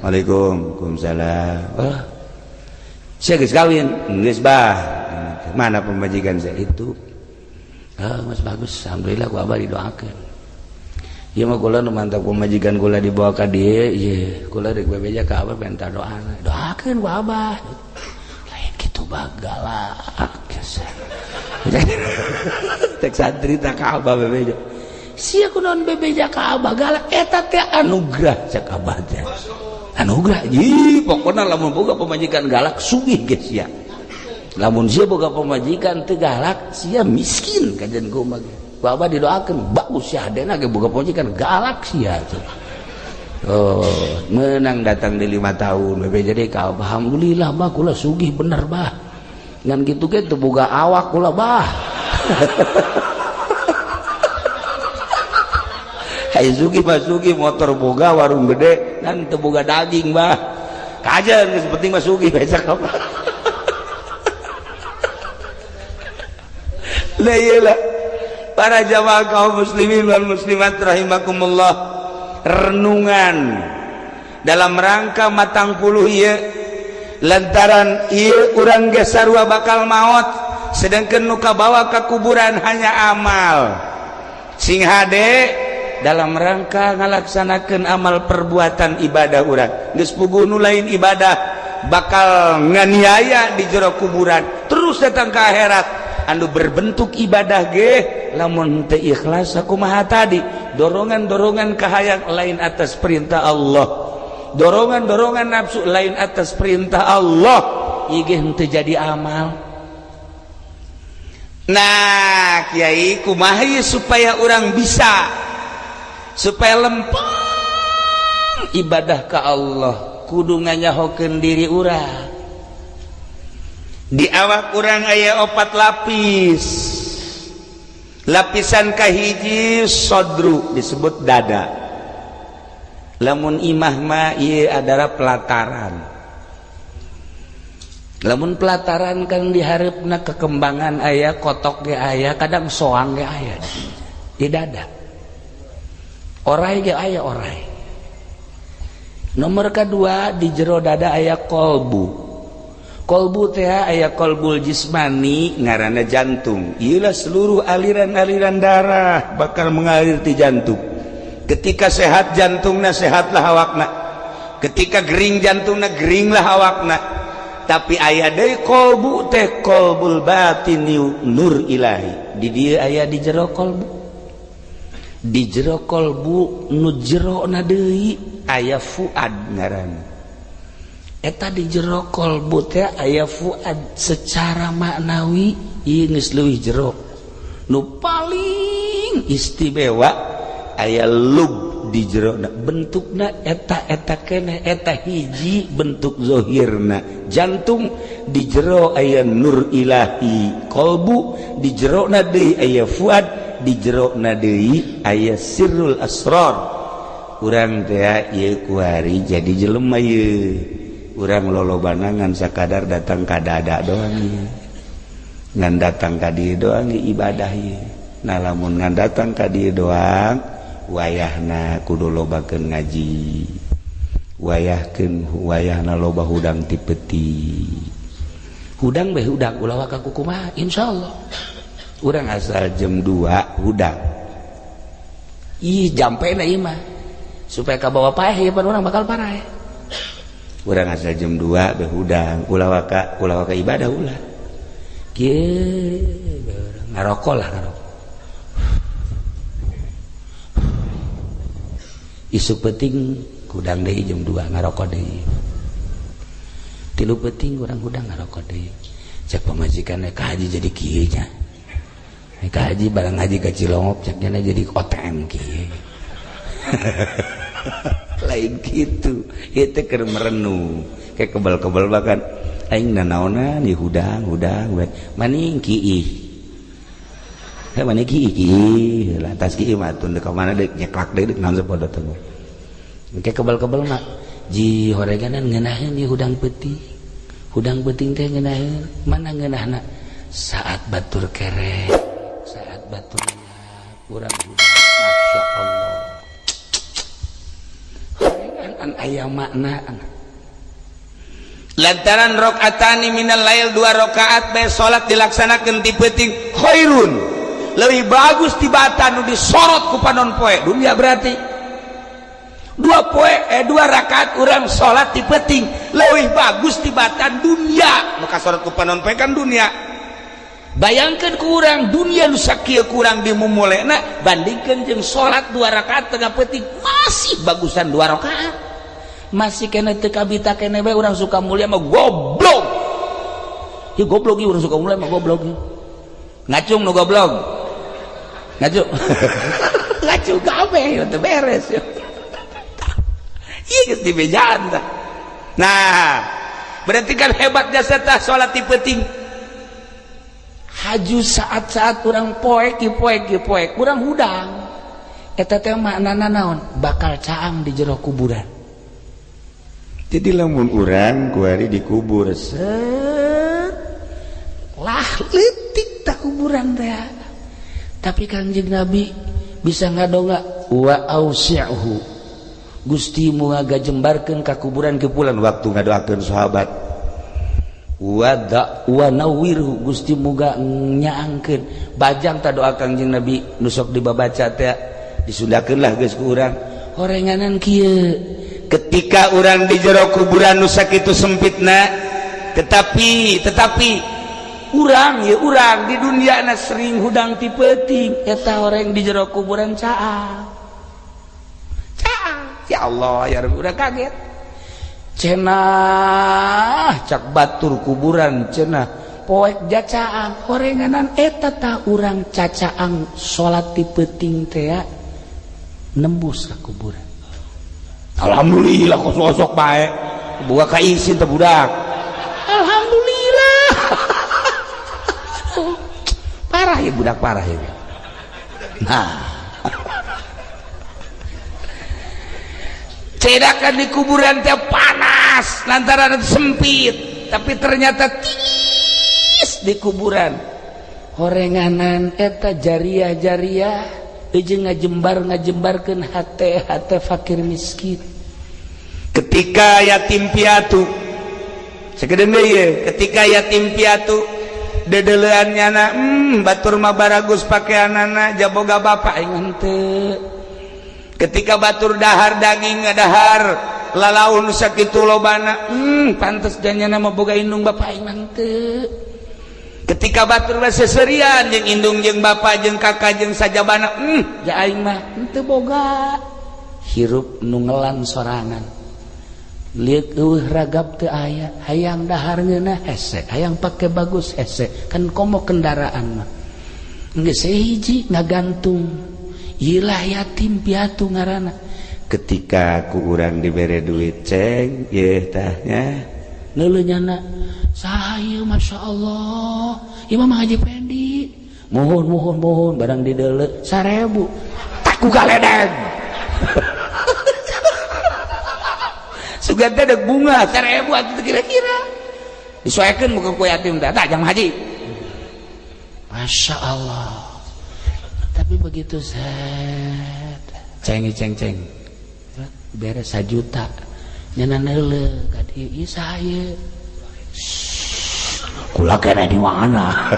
Waalaikumsalam. Waalaikumsalam. Oh. Saya geus kawin, geus bah. Mana pamajikan saya itu? Ah, mas bagus, alhamdulillah ku abah didoakeun. Ieu mah kula nu mantap pamajikan kula dibawa ka dieu, ieu kula rek bebeja ka abah minta doana. Doakeun ku abah. Lain kitu bagalak. Tek santri tak ka abah bebeja. Sia kunaon bebeja ka abah galak, eta teh anugerah cek abah teh. Anugerah, ih pokona lamun boga pamajikan galak sugih geus sia. Lamun sia boga pamajikan teu galak, sia miskin kajian kumaha ge. Ku abah didoakeun bagus sia hadena ge boga pamajikan galak sia. Oh, menang datang di 5 tahun bebeja deui ka abah, alhamdulillah bah kula sugih bener bah. Ngan kitu ge teu boga awak kula bah. Hai sugih mah sugih motor boga warung gede ngan teu boga daging bah. Kajen geus penting mah sugih becak apa. Lah iyalah para jamaah kaum muslimin wal muslimat rahimakumullah, renungan dalam rangka matang puluh ieu lantaran ieu urang ge sarua bakal maot, sedangkan nu kabawa ka kuburan hanya amal. Sing hade dalam rangka ngalaksanakeun amal perbuatan ibadah urang geus puguh nu lain ibadah bakal nganiaya di jero kuburan terus datang ke akhirat anu berbentuk ibadah ge lamun teu ikhlas kumaha tadi dorongan-dorongan kahayang lain atas perintah Allah, dorongan-dorongan nafsu lain atas perintah Allah, ieu ge henteu jadi amal. Nah kiai kumaha ieu supaya urang bisa supaya lempeng ibadah ka Allah, kudu nganyahokeun diri urang. Di awak urang aya 4 lapis. Lapisan kahiji sodru disebut dada. Lamun imah mah ieu adalah pelataran. Lamun pelataran kan diharepna kekembangan aya, kotok ge aya, kadang soang ge aya di dada. Orai ge aya orai. Nomor kedua di jero dada aya kolbu. Kolbu teh aya kolbul jismani ngaranna jantung. Iyalah seluruh aliran-aliran darah bakal mengalir di jantung. Ketika sehat jantungna sehatlah awakna. Ketika gering jantungna geringlah awakna. Tapi aya deui kolbu teh kolbul batini nur ilahi. Di dieu aya di jero kolbu. Di jero kolbu nu jerona deui aya fuad ngaranna. Eta di jero kolbu teh aya fuad secara maknawi ieu geus leuwih jero. Nu paling istimewa aya lub di jerona, bentukna eta-eta keneh, eta hiji bentuk zohirna. Jantung di jero aya nur ilahi kolbu, di jerona deui aya fuad, di jerona deui aya sirrul asrar. Urang teh ieu kuari jadi jelema ieu. Urang lolobana ngan sakadar datang ka dada doang ieu. Ngan datang ka dieu doang ibadah ieu. Nah lamun ngan datang ka dieu doang wayahna kudu lobakeun ngaji. Wayahkeun wayahna loba hudang ti peti. Hudang bae hudang ulah waka kumaha insyaallah. Urang asal jam 2 hudang. Ih jampena ieu mah. Supaya kabawa paeh ieu pan urang bakal paraeh. Urang asal jam 2 bae hudang, ulah waka ibadah ulah. Kieu ngarokok lah ngarokok. Isuk penting hudang deui jam 2 ngarokok deui. 3 penting urang hudang ngarokok deui. Cek pamajikan ka haji jadi kieu nya. Ka haji barang haji ka Cilongok cek nya jadi OTM kieu. Lain gitu, itu keur merenung kayak kebal-kebal bahkan aing nanaonan di hudang hudang we maning kiih heh maning kiih kiih lantas kiih mah tun ka mana deuk nyeklak deui deuk naon sapodo teh kayak kebal-kebal mah ji horeganan ngeunaheun di hudang peuting teh ngeunaheun mana ngeunahna saat batur kerek saat batur urang hudang masya Allah aya makna. Lantaran rakaatani minal lail 2 rakaat bae salat dilaksanakeun ti peuting khairun Lebih bagus tibatan nu disorot ku panon poe dunia. Berarti dua poe, dua rakaat urang salat di peuting lebih bagus tibatan dunia nu kasorot ku panon poe kan dunia. Bayangkan kurang dunia nu sakieu kurang dimumulena, bandingkan jeung salat dua rakaat tengah peuting, masih bagusan dua rakaat. Masih kena teu kabita keneh bae urang Sukamulya mah, goblok ya, goblok ieu urang Sukamulya mah, goblok ieu. Ngacung nu goblok, ngacung, ngacung kabeh ya, teu beres ya. Ieu geus dibejaan tah. Nah, berarti kan hebat jasa tah salat ti peuting. Haju saat-saat urang poek poek poek, urang hudang, eta teh maknana naon? Bakal caang di jero kuburan. Jadi lamun urang kuari dikubur, set lah, leutik tak kuburan teh, tapi Kangjeng Nabi bisa ngadonga, wa ausi'hu, Gusti muga jembarkeun ka kuburan ke pulan waktu ngadoakeun sahabat. Wada wa nawwirhu, Gusti muga nyaangkeun bajang. Ta doa Kangjeng Nabi nu sok dibabaca teh disundakeun lah geus ku urang. Horenganan kieu. Ketika urang di jero kuburan nu sakitu sempitna, tetapi tetapi urang ya, urang di dunia na sering hudang ti peuting, eta horeng di jero kuburan caang caang. Ya Allah ya Rabbi, udah kaget cenah, cak batur kuburan cenah poek jacaang horenganan eta. Ta urang cacaang salat ti peuting teh nembus ka kuburan. Alhamdulillah, kok sosok bae buka ka isin teh budak. Alhamdulillah, parah ya budak, parah ya. Nah, cedakan di kuburan teh panas lantaran sempit, tapi ternyata tiis di kuburan. Horenganan eta jariah jariah jeung ngajembar ngajembarkeun hate hate fakir miskin. Ketika yatim piatu sakedeung deui, ketika yatim piatu dedelean nyana, batur mah baragus pakaianana, jaboga bapak aing henteu. Ketika batur dahar daging, ngadahar lalaun sakitu lobana, pantes janyana mah boga indung, bapak aing henteu. Ketika batur mah seserian jeung indung jeung bapak jeung kakak jeung sajabana, ja aing mah henteu boga. Hirup nu ngelan sorangan, lieur eueuh ragap teu aya, hayang dahar ngeunah hese, hayang pake bagus hese, kan komo kendaraan mah geus hiji ngagantung. Ilah yatim piatu ngaranna. Ketika ku urang dibere duit, ceng ye tahnya. Leuleuh nyana, saha ieu? Masya Allah, ieu mah Haji Pendi. Mohon mohon mohon, barang dideuleu 1000, tak ku galedeg. Sugan teh deuk bunga 1000 atuh kira-kira disoekeun muka ku yatim teh, tah jang haji. Masya Allah. Tapi begitu set ceng ceng ceng beres 1 juta, nyana neuleuh ka dieu, ieu saha ieu? Kula keneh di mana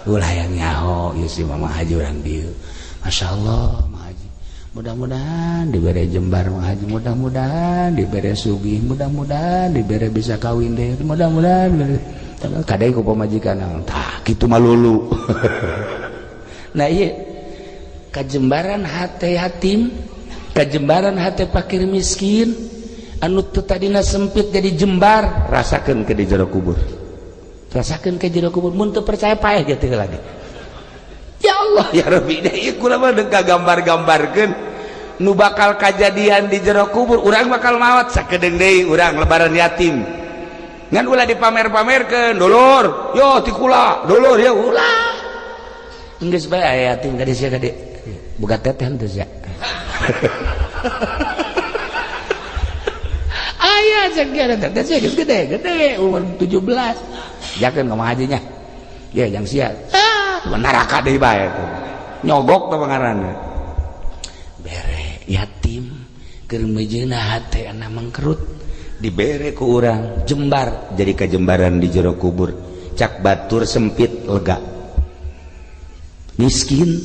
ulah yang nyaho ieu si Mama Haji urang dieu. Masya Allah, Mama Haji, mudah-mudahan dibere jembar, Mama Haji, mudah-mudahan dibere sugih, mudah-mudahan dibere bisa kawin deh, mudah-mudahan kadai ku pamajikan tah kitu malulu. Nah, iya kajembaran hate yatim, kajembaran hate fakir miskin anu teu tadina sempit jadi jembar. Rasakeun ke di jero kubur. Rasakeun ke jero kubur. Mun teu percaya, paeh gitu lagi. Ya Allah ya Rabbi, ieu kula mah deuk gambar-gambarkeun nu bakal kajadian di jero kubur. Urang bakal maot sakedeung deui, urang lebaran yatim ngan ulah dipamer-pamerkeun, dulur yo ti kula, dulur yo ulah. Geus bae aya yatim ka sia ka buka teteh henteu sia. Aya cek teteh sia geus gede gede, umur 17, jakeun ka hajinya ya, jang sia ah neraka deui bae nyogok teh pangaranna. Bere yatim keur meujeuhna hate ana mangkerut, dibere ku urang jembar. Jadi kajembaran di jero kubur, cak batur sempit lega. Miskin.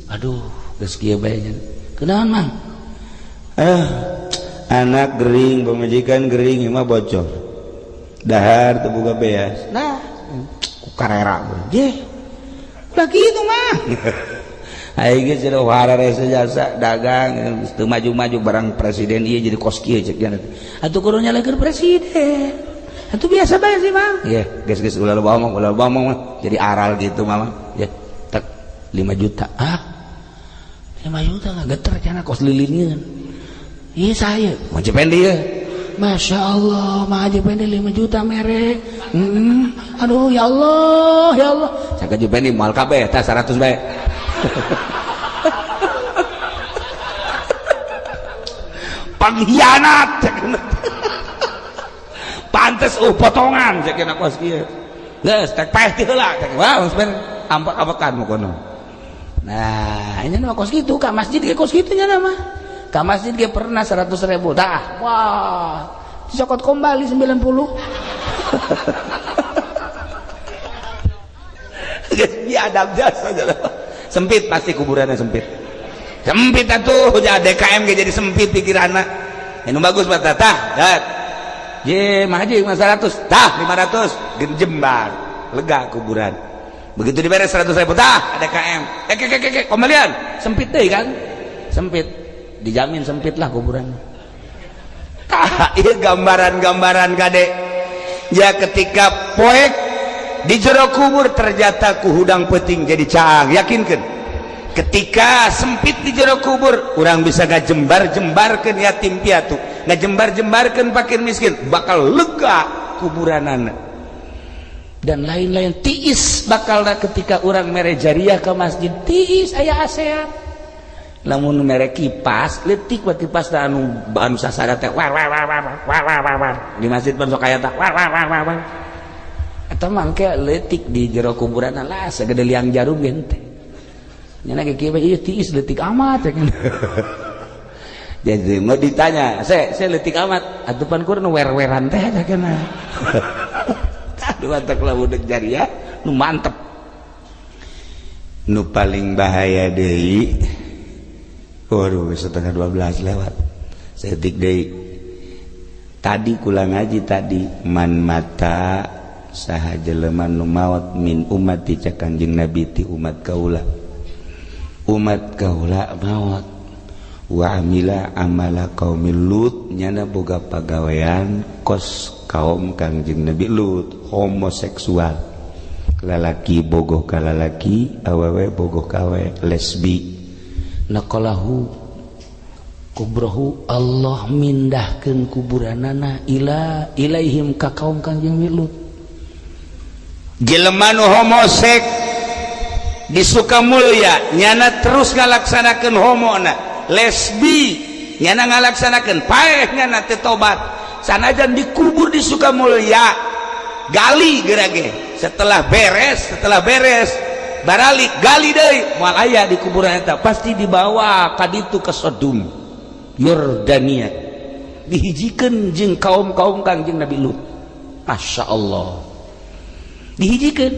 Aduh, geus kieu bae nya. Kunaon, Mang? Anak gering, pamajikan gering, imah bocor. Dahar teu boga beas. Nah, ku karera je. Ulah kitu mah. Aing geus cenah hararese jasa dagang teu maju-maju barang presiden ieu jadi kos kieu cek nya. Atuh kudu nyalahkeun presiden. Atuh biasa bae sih, Mang. Ye, geus-geus ulah loba omong, ulah loba omong mah. Jadi aral gitu mama. Ya, tek 5 juta. Ah. 5 juta ngageter cenah kos lilineun. Iya saya. Mau Jependi ya? Masya Allah, mah Jependi 5 juta mere. Aduh, ya Allah, ya Allah. Caka Jependi moal kabeh tah 100 bae. Pengkhianat. Pantes potongan cek kena kos kieu. Geus tek paeh ti heula cek. Wah, geus ben ampak-ampakan mu kono. Nah, ini mah kos kitu ka masjid ge kos kitu nya mah. Ka masjid ge pernah 100.000 tah. Wah, dicokot kembali 90. Geus biadab jasa sempit pasti kuburannya sempit. Sempit atuh ja DKM ge jadi sempit pikiranna. Anu bagus mah tah, dat. Je mah haji 100, tah 500 genjembar, lega kuburan. Begitu diberes 100.000 tah DKM. Kembalian sempit deh kan? Sempit. Dijamin sempit lah kuburan. Tah, ieu gambaran-gambaran kade. Ya ketika poek di jero kubur ternyata ku hudang peuting jadi caang, yakinkeun. Ketika sempit di jero kubur, urang bisa ngajembar-jembarkeun yatim piatu, ngajembar-jembarkeun fakir miskin, bakal lega kuburanana. Dan lain-lain tiis bakal ketika urang mere jariah ke masjid tiis aya asean. Lamun mere kipas leutik we kipas da anu anu sasada teh war war war war war war war di masjid pan sok aya tah war war war war. Eta mah engke leutik di jero kuburan lah sagede liang jarum ge henteu. Nya ge kieu ieu tiis leutik amat ya kan. Jadi mau ditanya, saya leutik amat atuh pan kur nu wer-weran teh eta kana. Aduh antak lamun deuk jariah nu mantep. Nu paling bahaya deui. Waduh, 11:30 lewat. Setik deui. Tadi kula ngaji tadi man mata saha jelema nu maot min ummati cak Kanjeng Nabi ti umat kaula. Umat kaula maot wa amila amala qaumil Lut nyana boga pagawean kos kaum Kanjeng Nabi Lut homoseksual. Lalaki bogoh ka lalaki, awewe bogoh ka awewe, lesbi. Naqalahu kubrohu Allah mindahkeun kuburanana ila ilaihim ka kaum Kanjeng Lut. Jelema nu homosek di Sukamulya nyana terus ngalaksanakeun homona, lesbi nyana ngalaksanakeun paeh nyana teu tobat. Sanajan dikubur di Sukamulya gali geura ge. Setelah beres baralik gali deui moal aya di kuburan eta pasti dibawa ka ditu ke Sodom Yordania dihijikeun jeung kaum-kaum Kanjeng Nabi Lut. Masya Allah dihijikeun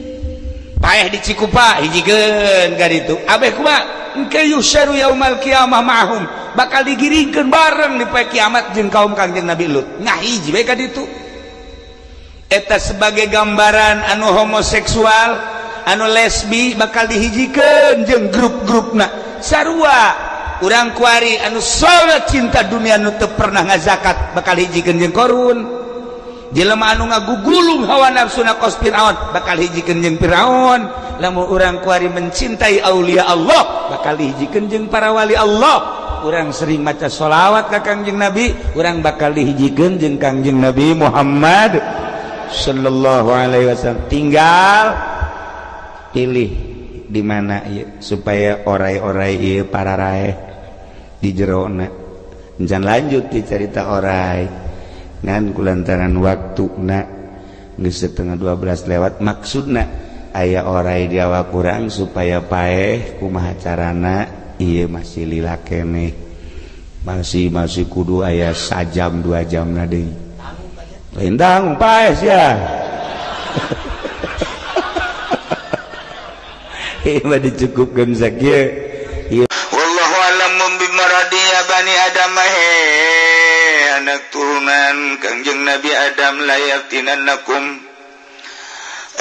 paeh di Cikupa hijikeun ka ditu abeh kumaha engke yusyaru yaumal qiyamah ma'hum bakal digiringkeun bareng di poe kiamat jeung kaum Kanjeng Nabi Lut ngahiji we ka ditu. Eta sebagai gambaran anu homoseksual anu lesbi bakal dihijikeun jeung grup-grupna sarua urang kuari anu salat cinta dunia nu teu pernah ngazakat bakal hijikeun jeung Korun. Jelema anu ngagugulung hawa nafsuna kos Firaun bakal hijikeun jeung Firaun. Lamun urang kuari mencintai aulia Allah bakal dihijikeun jeung para wali Allah. Urang sering maca sholawat ka Kangjeng Nabi, urang bakal dihijikeun jeung Kangjeng Nabi Muhammad sallallahu alaihi wasallam. Tinggal pilih di mana ieu supaya orai-orai ieu para raeh di jerona. Encan lanjut di cerita orai ngan kulantaran waktuna geus 11:30 lewat, maksudna aya orai di awak urang supaya paeh kumaha carana ieu masih lila keneh, masih kudu aya sajam 2 jam na deui. Lain tanggung paeh sia. Mah dicukupkeun sakieu. Wallahu alam bimaradi ya bani Adam, he anak turunan Kangjeng Nabi Adam, la yaftinannakum,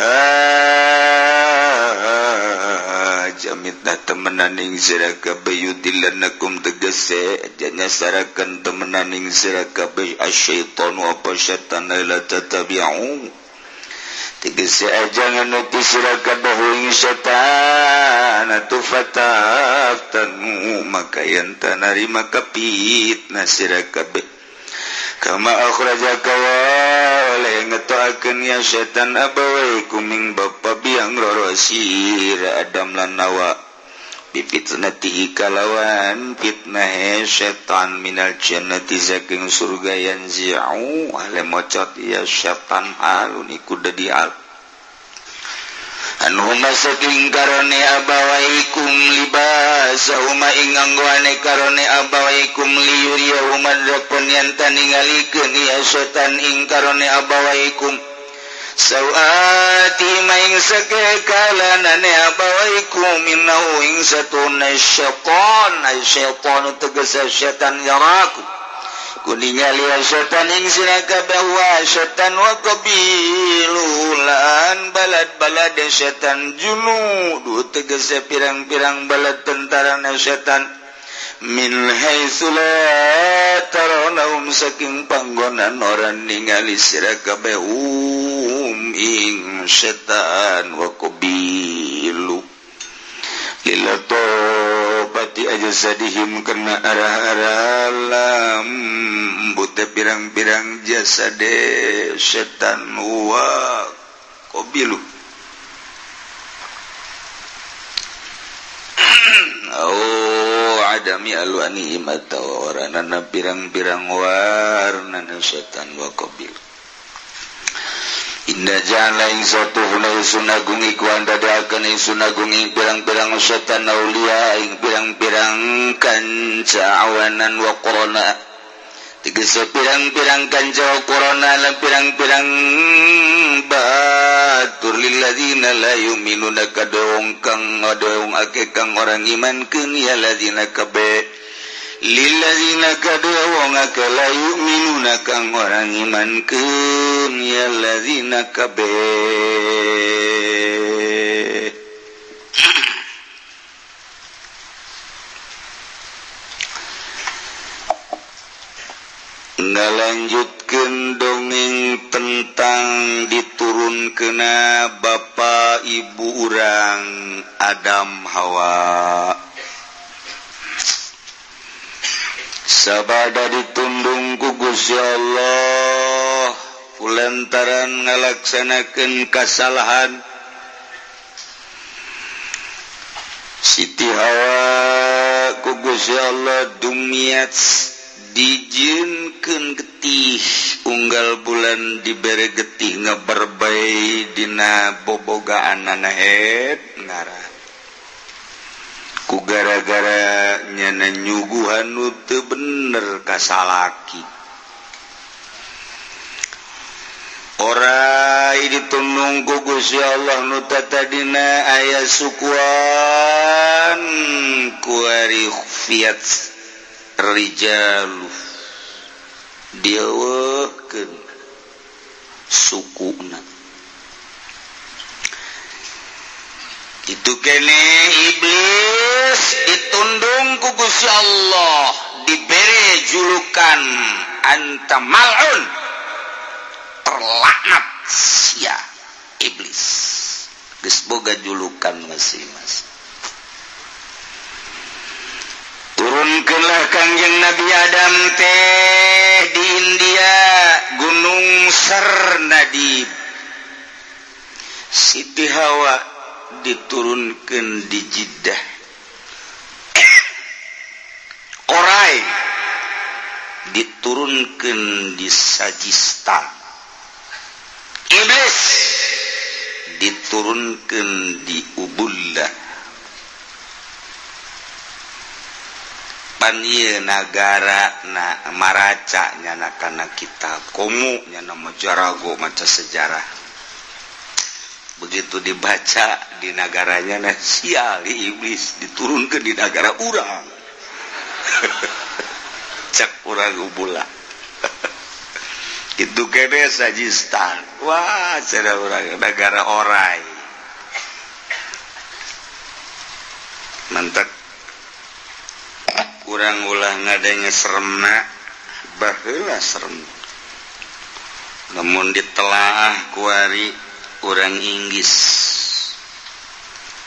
ah jamitna temenan ing sira kabeh, yudillanakum tegese nyasarakeun temenan ing sira kabeh, asyaitanu apa syaitan, la tatabi'u tegese aja nganuti sira kabeh ing setan, atuh fataftanu maka yen tanarima kapitnah sira kabeh, kama akhrajaka wa ngetoakeun ya setan abawaikum ing bapa biang roro sira Adam lan Hawa, bifitnatihi kalawan fitnah setan, minal jannati saking surga, yanzi'u ale mocot ya setan halun iku dadi hal, anhuma saking karone abawaikum, libasahuma ing anggoane karone abawaikum, liyuriyahuma dapun yen taningalikeun ya setan ing karone abawaikum, sawati ing sakalanane abawaikum, innahu ing satuna syaitan, ay syaitan tegese setan, yaraku kuningali setan ing sira kabeh wa setan, wa qabilu lan balad-balad setan, junudu tegese pirang-pirang balad tentara setan, min haitsu la tarawnahum saking panggonan orang ningali sira kabeh hum ing setan wa qabilu, lilatofati ajsadihim kena arah-arah lambut pirang-pirang jasade setan wa qabilu. Oh adami alwanihim atau oranana pirang-pirang warnana setan wa qabilu. Inna ja'alna ing satuhuna ingsun agung iku andadakeun ingsun agung ing pirang-pirang setan aulia ing pirang-pirang kanca awanan wa qurana tegese pirang-pirang kanca wa qurana lan pirang-pirang batur, lilladzina la yu'minuna kadong kang ngadong ake kang orang imankeun ya ladzina kabe, lilladzina kadua wong ake la yu'minuna kang orang imankeun ya ladzina kabeh. Ngalanjutkeun dongeng tentang diturunkeuna bapa ibu urang Adam Hawa. Sabada ditundung ku Gusti Allah kulantaran ngalaksanakeun kasalahan, Siti Hawa ku Gusti Allah dumiat dijieunkeun getih unggal bulan dibere getih ngaberbai dina bobogaanana het ngarah ku gara-gara nyana nyuguhan nu teu bener ka salaki. Orai ditundung ku Gusti Allah nu tatadina aya sukuan kuari fiat rijalu dieuweuhkeun sukuna. Itu kene iblis ditundung ku Gusti Allah dibere julukan anta mal'un, terlaknat sia iblis. Geus boga julukan masing-masing. Turunkeunlah Kangjeng Nabi Adam teh di India Gunung Sarnadib. Siti Hawa diturunkan di Jeddah. Korai diturunkan di Sajistan. Iblis diturunkan di Ubullah. Pan ieu nagara na maraca nyana kana kitab komo nyana majarago maca sejarah. Begitu dibaca di negaranya, nah, sial, iblis diturunkan di negara urang. Cek urang ubula itu kene Sajistan. Wah, cenah urang, negara orai. Mantap, kurang ulah ngadenge seremna. Baheula serem, namun ditelaah kuari urang Inggris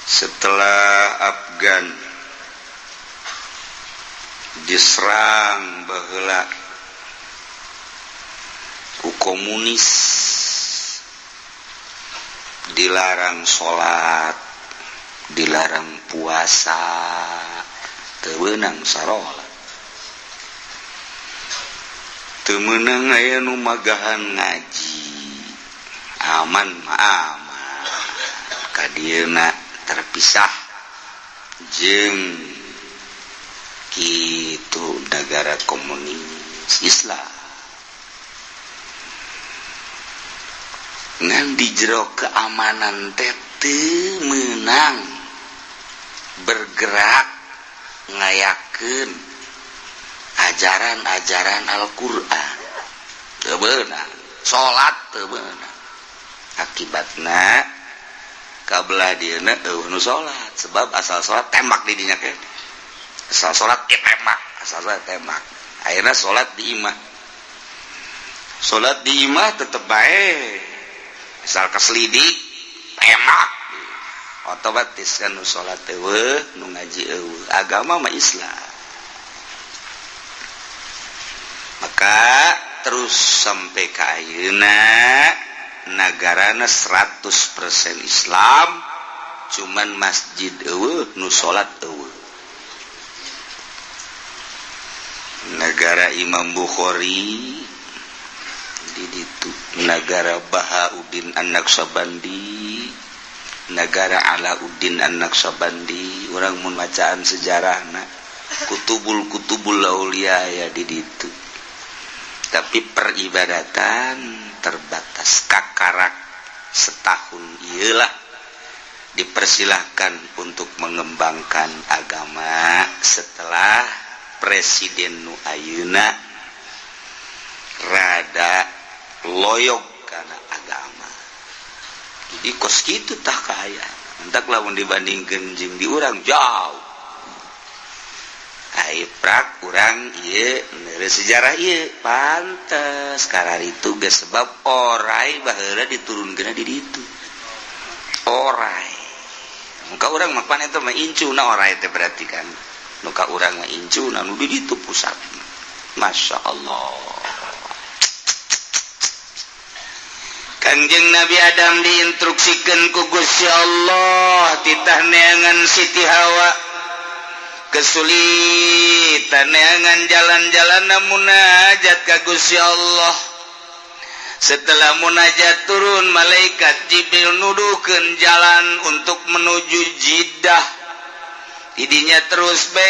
setelah Afgan diserang baheula ku komunis, dilarang salat, dilarang puasa, teu meunang sarolat, teu meunang aya nu magahan ngaji. Aman mah aman, kadieuna terpisah jeung kitu negara komunis Islam. Ngan di jero keamanan teh teu meunang bergerak ngayakeun ajaran-ajaran Al-Qur'an, teu beunang salat, teu beunang. Akibatna kabelah dieuna eueuh nu salat, sebab asal salat tembak di dinya ke, asal salat tembak, asal salat tembak. Akhirna salat di imah, salat di imah tetep bae, asal kaselidik tembak. Otomatis kan nu salat eueuh, nu ngaji eueuh, agama mah Islam. Maka terus sampai ka ayeuna nagarana 100% Islam, cuman masjid eueuh, nu salat eueuh. Negara Imam Bukhari di ditu, negara Bahauddin An-Naqsyabandi, negara Alauddin An-Naqsyabandi. Urang mun bacaan sejarahna kutubul-kutubul aulia ya di ditu. Tapi peribadatan terbatas, kakarak setahun iyalah dipersilahkan untuk mengembangkan agama setelah Presiden nu ayeuna rada loyog karena agama. Jadi kos kitu tah kaya entak lamun dibandingkeun jeung di urang jauh. Ai prak urang ieu neureuh sejarah ieu pantes kararitu geus, sebab orai baheula diturunkeun di ditu. Orai muka urang mah pan eta mah incuna orai teh, berarti kan muka urang mah incuna nu di ditu pusat. Masya Allah. Kangjeng Nabi Adam diinstruksikan ku Gusti Allah titah neangan Siti Hawa, kesulitan neangan jalan-jalan munajat ka Gusti Allah. Setelah munajat turun malaikat Jibril nuduhkeun jalan untuk menuju Jeddah. Idinya terus be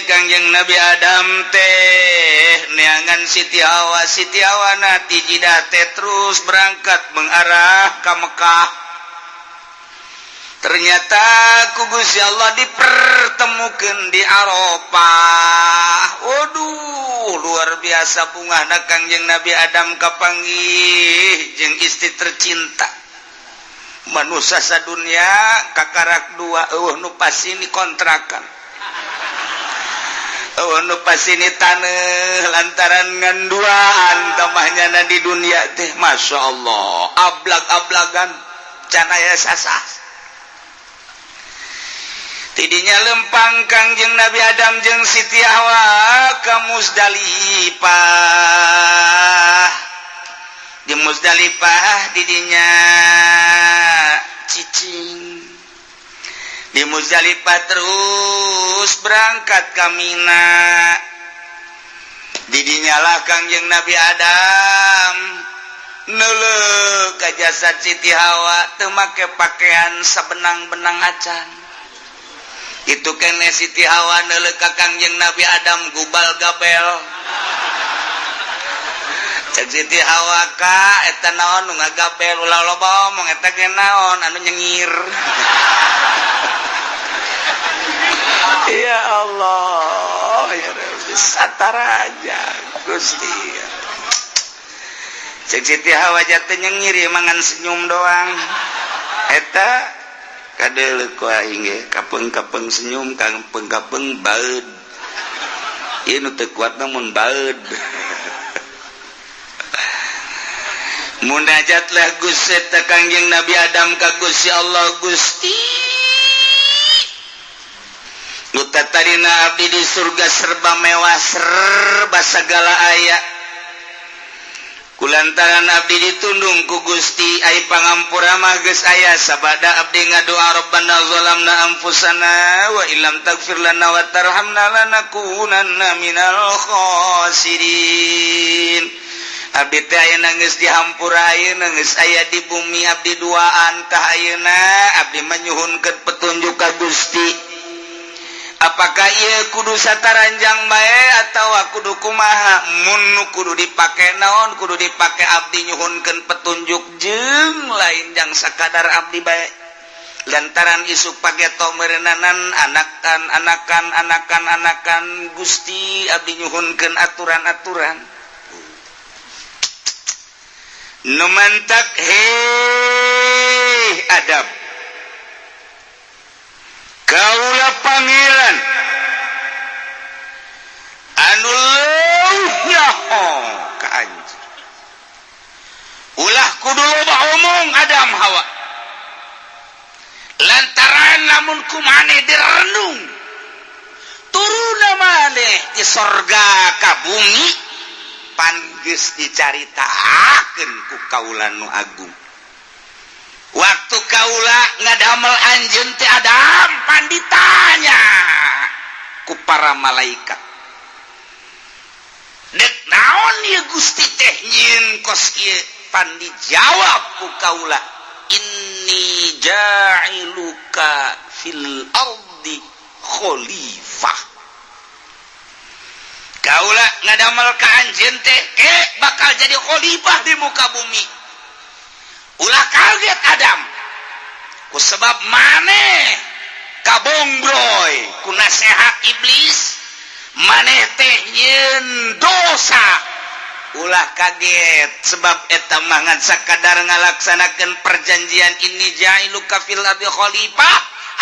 Kangjeng Nabi Adam teh neangan Siti Hawa, Siti Hawa na ti Jeddah teh terus berangkat mengarah ke Mekah. Ternyata ku Gusti Allah dipertemukan di Arafah. Waduh, luar biasa bungahna Kangjeng Nabi Adam kapanggih jeung istri tercinta. Manusia sadunia kakarak dua, eueuh nu pasini kontrakan, eueuh nu pasini taneuh, lantaran ngan duaan tamahnya na di dunia teh. Masya Allah, ablag-ablagan can aya sasah. Tidinya lempang Kangjeng Nabi Adam jeung Siti Hawa ka Muzdalifah. Di Muzdalifah didinya cicing. Di Muzdalifah terus berangkat ka Mina. Didinya lah Kangjeng Nabi Adam neuleuh ka jasad Siti Hawa teu make pakaian sabenang-benang acan. Itu kene Siti Hawa neuleuh ka Kangjeng Nabi Adam gubal gabel. Cek Siti Hawa ka eta naon nu ngagabel, ulah loba omong, eta ge naon anu nyengir. Ya Allah, ya Rabbi, sataraja Gusti. Cek Siti Hawa jatuh nyengir ya mangan senyum doang. Eta kadeuleu ku aing ge kapeng-kapeng senyum, kapeng-kapeng baeud. Ieu nu teu kuat mun baeud. Munajatlah Gusti eta Kangjeng Nabi Adam ka Gusti Allah, Gusti nu tatarina abdi di surga serba mewah, serba segala aya. Kulantaran abdi ditundung ku Gusti, ai pangampura mah geus aya sabada abdi ngadoa Rabbana zalamna anfusana wa illam taghfir lana wa tarhamna lanakunanna minal khasirin. Abdi teh ayeuna geus dihampura, ayeuna geus aya di bumi, abdi duaan tah ayeuna abdi manyuhunkeun petunjuk ka Gusti. Apakah ieu kudu sataranjang bae atawa kudu kumaha? Mun nu kudu dipake naon kudu dipake, abdi nyuhunkeun petunjuk jeung lain jang sakadar abdi bae. Lantaran isuk pageto meureunnanan anakan anakan anakan anakan Gusti, abdi nyuhunkeun aturan-aturan. Nu mantak heh Adam, kaula pangeran anu leuwih nyaho ka anjeun. Ulah kudu loba omong Adam Hawa, lantaran lamun ku maneh direnung turuna maneh di sorga ka bumi pan geus dicaritakeun ku kaula nu agung. Waktu kaula ngadamel anjeun teh Adam pan ditanya ku para malaikat, dek naon ieu Gusti teh nyieun kos ieu? Pan dijawab ku kaula, inni ja'iluka fil ardi khalifah. Kaula ngadamel ka anjeun teh bakal jadi khalifah di muka bumi. Ulah kaget Adam, ku sebab maneh kabongbroy ku nasehat iblis, maneh teh nyieun dosa. Ulah kaget sebab eta mah ngan sakadar ngalaksanakeun perjanjian inni ja'iluka fil ardi khalifah.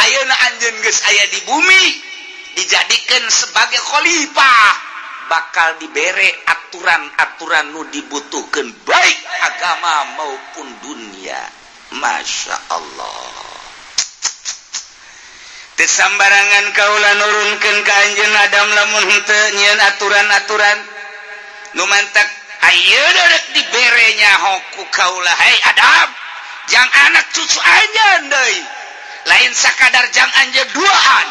Ayeuna anjeun geus aya di bumi dijadikeun sebagai khalifah, bakal dibere aturan-aturan nu dibutuhkan baik agama maupun dunia. Masya Allah. Teu sambarangan kaula nurunkeun ka anjeun Adam lamun henteu nyieun aturan-aturan nu mantak ayeuna rek dibere nyaho ku kaula. Hei Adam, jang anak cucu anjeun deui, lain sakadar jang anjeun duaan,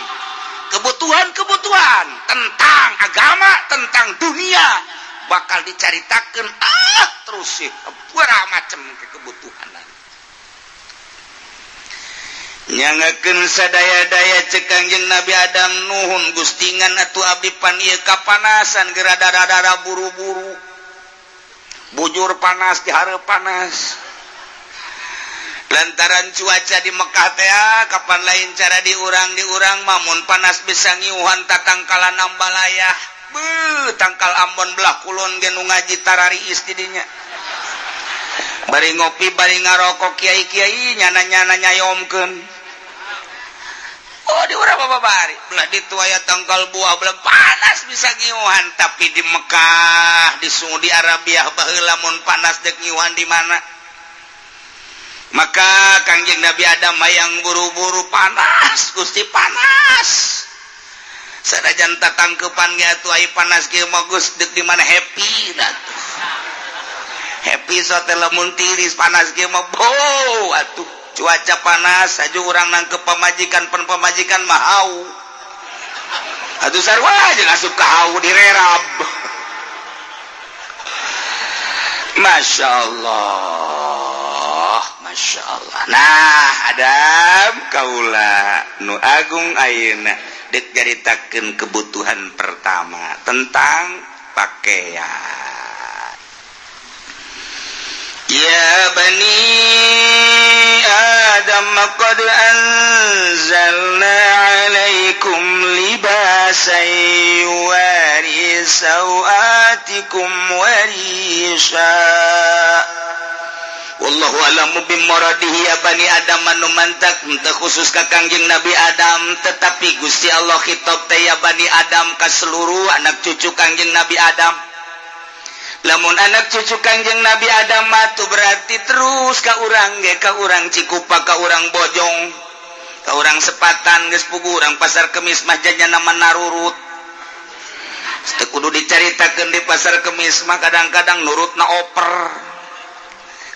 kebutuhan-kebutuhan tentang agama, tentang dunia bakal dicaritakeun terus sih pura macam kebutuhan. Nyangakeun sadaya-daya cek Kangjeng Nabi Adam, nuhun Gustingan atuh abdi pan ieu kapanasan geura dada-dada buru-buru. Bujur panas dihareup panas. Lantaran cuaca di Mekah teh kapan lain cara diurang-diurang mamun panas bisa ngiuhan tatangkalan ambalayah. Beuh, tangkal Ambon belah kulon ge nu ngaji tarariis di dinya. Bari ngopi bari ngarokok kiai-kiai nyana-nyana nyayomkeun. Oh di urang apa bari belah ditu aya tangkal buah belah panas bisa ngiuhan, tapi di Mekah di Saudi Arabia baheula mun panas dek ngiuhan di mana? Maka Kangjeng Nabi Adam hayang buru-buru panas Gusti panas. Sanajan tatangkepan ge atuh ai panas kieu mah geus deuk di mana happy atuh. Happy so teh lamun tiris panas kieu mah beuh atuh. Cuaca panas aju urang nangkep pamajikan, pan pamajikan mah hau. Atuh sarua jeung asup ka hau direrab. Masya Allah, Masya Allah. Nah Adam kaula nu agung ayeuna dek caritakeun kebutuhan pertama tentang pakaian. Ya bani Adam qad anzalna alaikum libasan yuwari sawatikum warisha. Wallahu a'lamu bimuradihi. Ya bani Adam anu mantak henteu khusus ka Kangjeng Nabi Adam, tetapi Gusti Allah khitab teh ya bani Adam ka seluruh anak cucu Kangjeng Nabi Adam. Lamun anak cucu Kangjeng Nabi Adam mah tuh berarti terus ka urang ge, ka urang Cikupa, ka urang Bojong, ka urang Sepatan geus puguh urang Pasar Kemis mah janyana narurut. Teu kudu dicaritakeun, di Pasar Kemis mah kadang-kadang nurutna oper.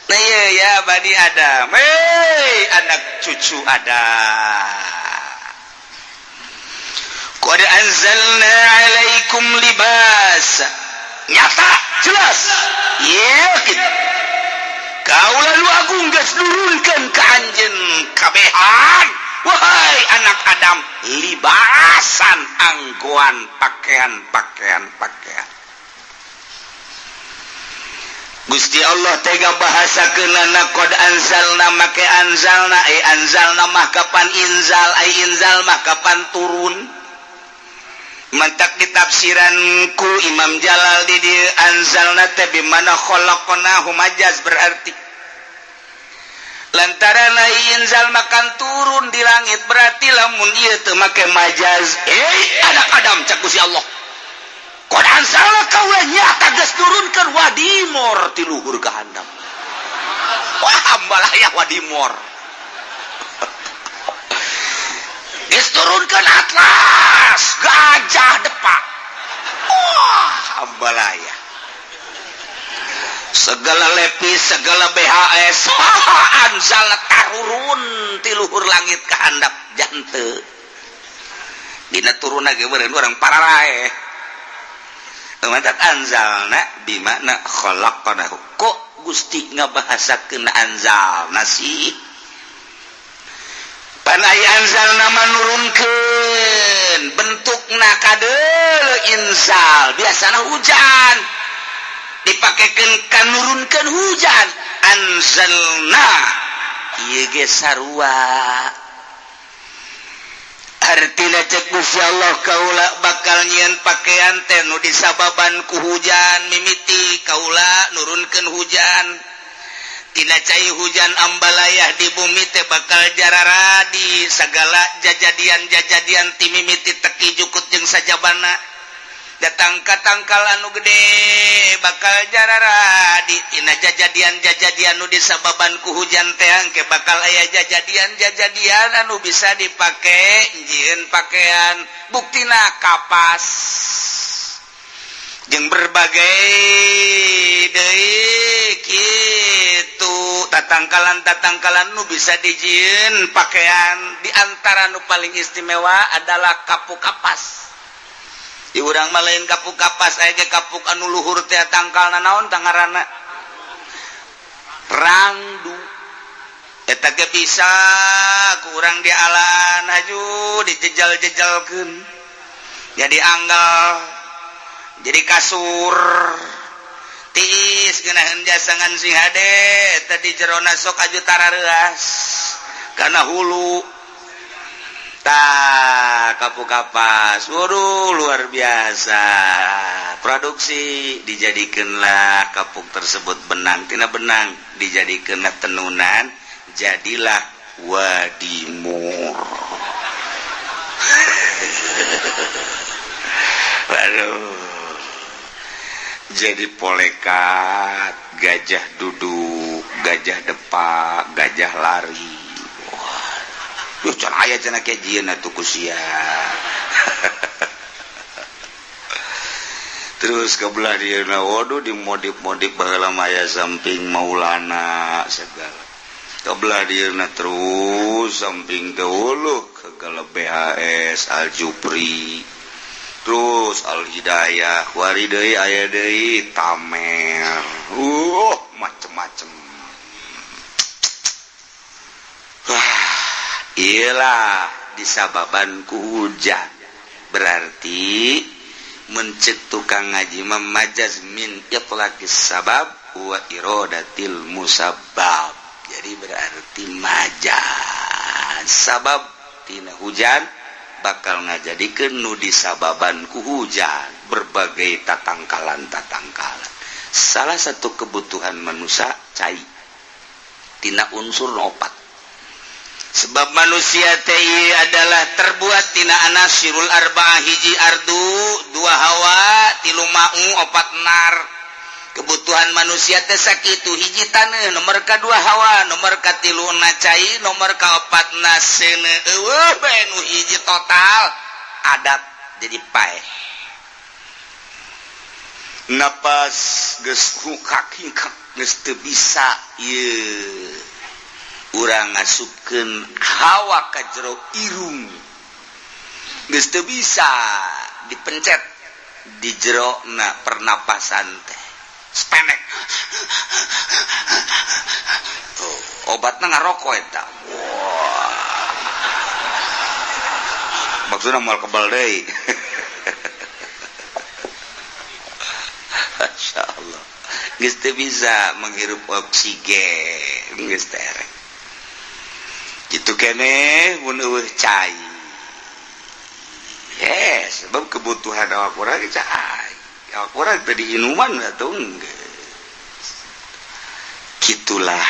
Nah iya, ya bani Adam, hei anak cucu Adam, qad anzalna alaikum libas, nyata jelas yakin kaula nu agung geus nurunkeun ka anjeun kabehan, wahai anak Adam, libasan anggoan, pakaian pakaian pakaian. Gusti Allah tega bahasa kenana qad anzalna make anzalna, eh anzalna mah kapan inzal, ai inzal mah kapan turun. Mantak ditafsiran ku Imam Jalal di dieu anzalna teh bimana khalaqnahu, majaz berarti lantaran ai inzal makan turun di langit. Berarti lamun ieu teu make majaz, eh anak Adam, cak Gusti Allah, qad anzalna, kaula nyata geus nurunkeun wadimor ti luhur ka handap. Wah, ambalaya wadimor, geus turunkeun atlas gajah depak. Wah, ambalaya segala lepis, segala BHS anzal tarurun ti luhur langit ka handap. Jante dina turun ge beureun urang pararae. Mantak anzalna bimakna khalaqnahu. Kok Gusti ngabahasakeun anzalna sih? Pan ai anzalna mah nurunkeun, bentukna kadeuleu inzal, biasana hujan dipakekeun ka nurunkeun hujan. Anzalna ieu ge sarua artina. Cek Gusti Allah, kaula bakal nyieun pakaian teh nu disababan ku hujan. Mimiti kaula nurunkeun hujan, tina cai hujan ambalayah di bumi teh bakal jararadi segala jajadian-jajadian, ti mimiti teki, jukut jeung sajabana, datang ka tangkal anu gede bakal jararadi. Tina jajadian-jajadian nu disababan ku hujan teh engke bakal aya jajadian-jajadian anu bisa dipake jieun pakaian. Buktina kapas jeung berbagai deui kitu tatangkalan-tatangkalan nu bisa dijieun pakaian. Di antara nu paling istimewa adalah kapuk kapas. Di urang mah lain kapuk kapas, aya ge kapuk anu luhur teh, tangkalna naon tangarana, rangdu. Eta ge bisa kurang dialan aju dijejal-jejalkeun jadi anggal, jadi kasur tiis, geunaheun jasangan sing hade. Tadi jerona sok aju tarareuas kana hulu. Tah, kapuk kapas. Waduh, luar biasa produksi. Dijadikanlah kapuk tersebut benang, tina benang dijadikanlah tenunan, jadilah wadimor. Waduh, jadi polekat, gajah duduk, gajah depak, gajah lari. Duh, can aya cenah kayak jieun atuh ku sia. Terus ke belah dieuna, waduh, dimodif-modif baheula mah aya samping Maulana segala. Ke belah dieuna terus samping teh uluh segala BHS Al Jupri. Terus Al Hidayah, wari deui aya deui Tamer. Macem-macem. Wah, iyalah disababan ku hujan. Berarti mencek tukang ngaji memajaz min itlaqis sabab. wa iradatil musabbab. Jadi berarti majas sabab tina hujan bakal ngajadikeun nu disababan ku hujan berbagai tatangkalan-tatangkalan. Salah satu kebutuhan manusia cai tina unsur opat. Sebab manusia teh adalah terbuat tina anasirul arba'ah, hiji ardu, dua hawa, tilu ma'u, opat nar. Kebutuhan manusia teh sakitu, hiji taneuh, nomor kadua hawa, nomor katilu na cai, nomor kaopatna seuneu. Eueuh bae nu hiji total adat jadi paeh. Napas geus hukak-hikak geus teu bisa ieu. Urang ngasupkeun hawa ka jero irung. Geus teu bisa dipencet di jero na pernapasan teh. Spenek. Tuh, obatna ngarokok eta. Wah. Maksudna moal kebal deui. Masya Allah. Geus teu bisa menghirup oksigen, geus teh erek. Kitu keneh mun eueuh cai. Yes, sebab kebutuhan awak urang cai. Awak urang teh diinuman atuh geus. Kitulah.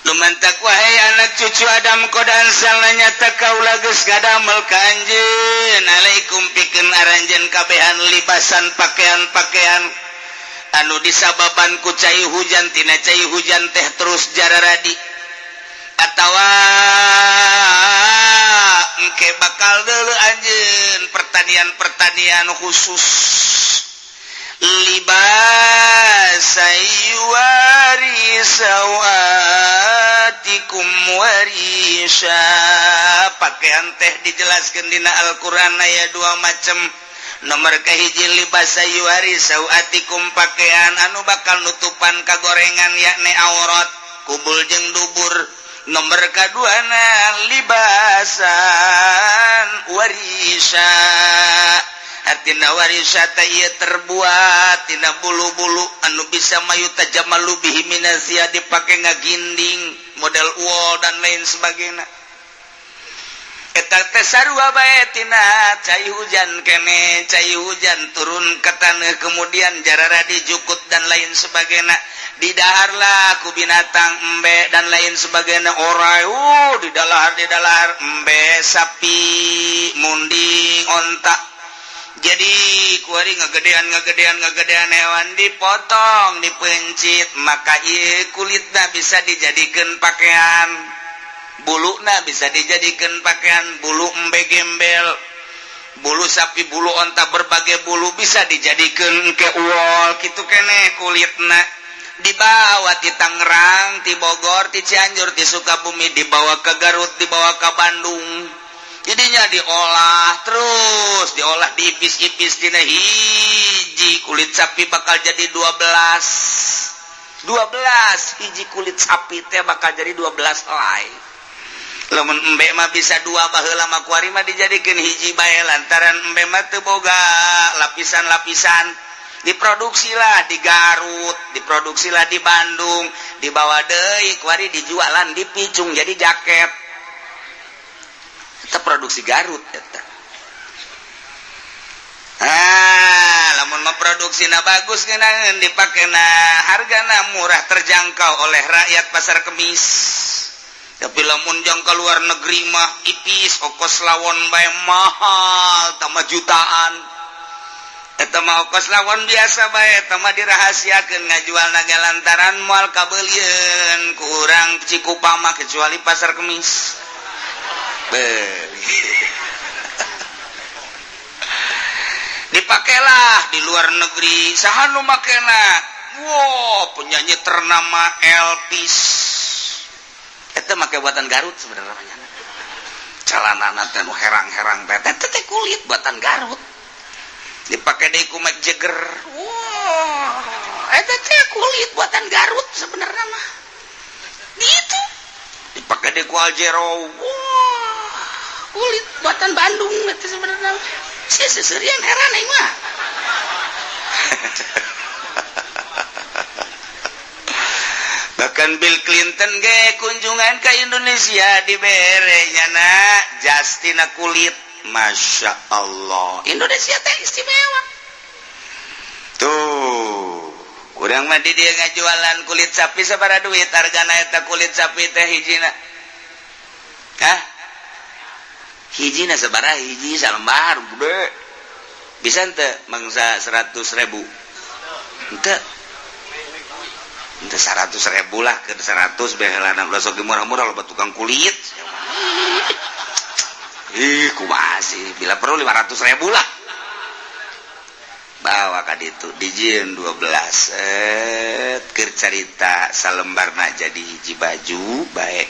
Lumantak wahai anak cucu Adam qad anzalna nyata kaula geus ngadamel ka anjeun alaikum pikeun aranjeun kabehan libasan pakaian-pakaian anu disababan ku cai hujan tina cai hujan teh terus jararadi atawa engke bakal deuleu anjeun pertanian-pertanian khusus libasa yuwari sawatikum warisha. Pakaian teh dijelaskeun dina Al-Qur'an aya dua macam. Nomor kahiji libasa yuwari sawatikum pakaian anu bakal nutupan kagorengan yakni aurat kubul jeung dubur. Nomor kaduana libasan warisha. Artina warisa teh ieu terbuat tina bulu-bulu anu bisa mayu tajamalu bihi minasia dipake ngaginding model wol dan lain sebagainya. Eta teh sarua bae tina cai hujan kene, cai hujan turun ke taneuh kemudian jarara dijukut dan lain sebagainya. Didaharlah ku binatang embe dan lain sebagainya orai, didalahar embe sapi munding onta. Jadi kuari ngagedean hewan dipotong dipencit maka ieu kulitna bisa dijadikeun pakaian, buluna bisa dijadikeun pakaian, bulu embe gembel, bulu sapi, bulu onta, berbagai bulu bisa dijadikeun ke wol kitu keneh kulitna. Dibawa ti Tangerang, ti Bogor, ti Cianjur, ti Sukabumi, dibawa ke Garut, dibawa ke Bandung. Jadinya diolah terus, diolah diipis-ipis dina hiji kulit sapi bakal jadi 12. 12 hiji kulit sapi teh bakal jadi 12 helai. Lamun embe mah bisa dua baheula mah kuari mah dijadikeun hiji bae lantaran embe mah teu boga lapisan-lapisan. Diproduksilah di Garut, diproduksilah di Bandung, dibawa deui kuari dijualan dipicung jadi jaket. Eta produksi Garut eta. Ah, lamun mah produksina bagus ngeunaheun dipakena hargana murah terjangkau oleh rakyat pasar kemis. Tapi lamun jang ka luar negeri mah ipis ongkos lawon bae mahal tambah jutaan. Eta mah ongkos lawon biasa bae eta mah dirahasiakeun ngajualna ge lantaran moal kabeulieun ku urang Cikupa mah kecuali pasar kemis. Dipakailah di luar negeri saha nu makena. Wow, penyanyi ternama Elvis eta make buatan Garut sebenarnya. Calanana teh nu herang-herang teh teh kulit buatan Garut dipake deui ku Mick Jagger. Wow, eta teh kulit buatan Garut sebenarnya mah. Gitu dipake deui ku Aljero. Wow, kulit buatan Bandung itu sebenarnya. Sia seserian heran aing mah. Bahkan Bill Clinton ge kunjungan ke Indonesia dibere nyana jas tina kulit. Masya Allah, Indonesia teh istimewa tuh. Kurang mah di dia ngajualan kulit sapi, sabaraha duit hargana eta kulit sapi teh hijina? Hah? Hijina sabaraha? Hiji salembar gede bisa ente mangsa 100.000 ente? Ente 100.000 lah, ke 100 behelana ulah sok murah-murah, loba tukang kulit. Ih, kumaha sih, bila perlu 500.000 lah. Bawa ka ditu, dijieun 12 set. Keur carita, salembarna jadi hiji baju baik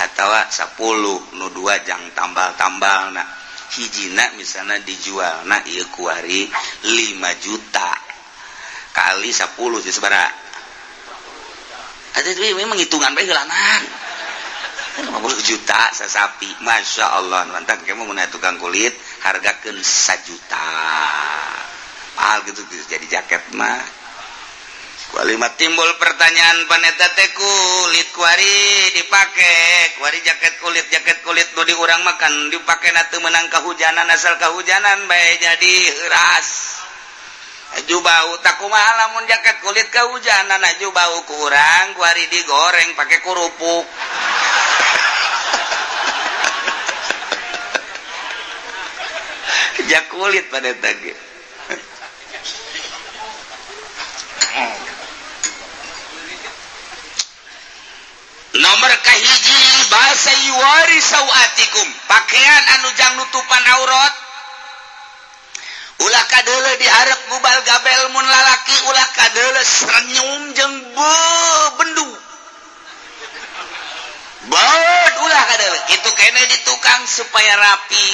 atau 10, nu dua jang tambal-tambal. Nah, hijina misalnya dijual, nah ieu kuari 5 juta kali 10 sih sabaraha? Ada itu memang hitungan bae heulanan. 50 juta sasapi. Masya Allah, mantap. Kamu mau tukang kulit hargakeun 1 juta, mahal gitu jadi jaket mah. Kualima timbul pertanyaan, paneta teh kulit kuari dipake kuari jaket kulit, jaket kulit nu di urang makan dipake na teu meunang kahujanan, asal kahujanan bae jadi heuras aju bau. Tak kumaha lamun jaket kulit kahujanan aju bau kurang, kuari digoreng pakai kerupuk? Jak kulit pada tadi. Nomor kahiji, bahasa yuwari sawatikum, pakaian anu jang nutupan aurat. Ulah kadeuleu dihareup gubal gabel. Mun lalaki ulah kadeuleu senyum jeung bendu bod, ulah kadeuleu kitu kene di tukang supaya rapi.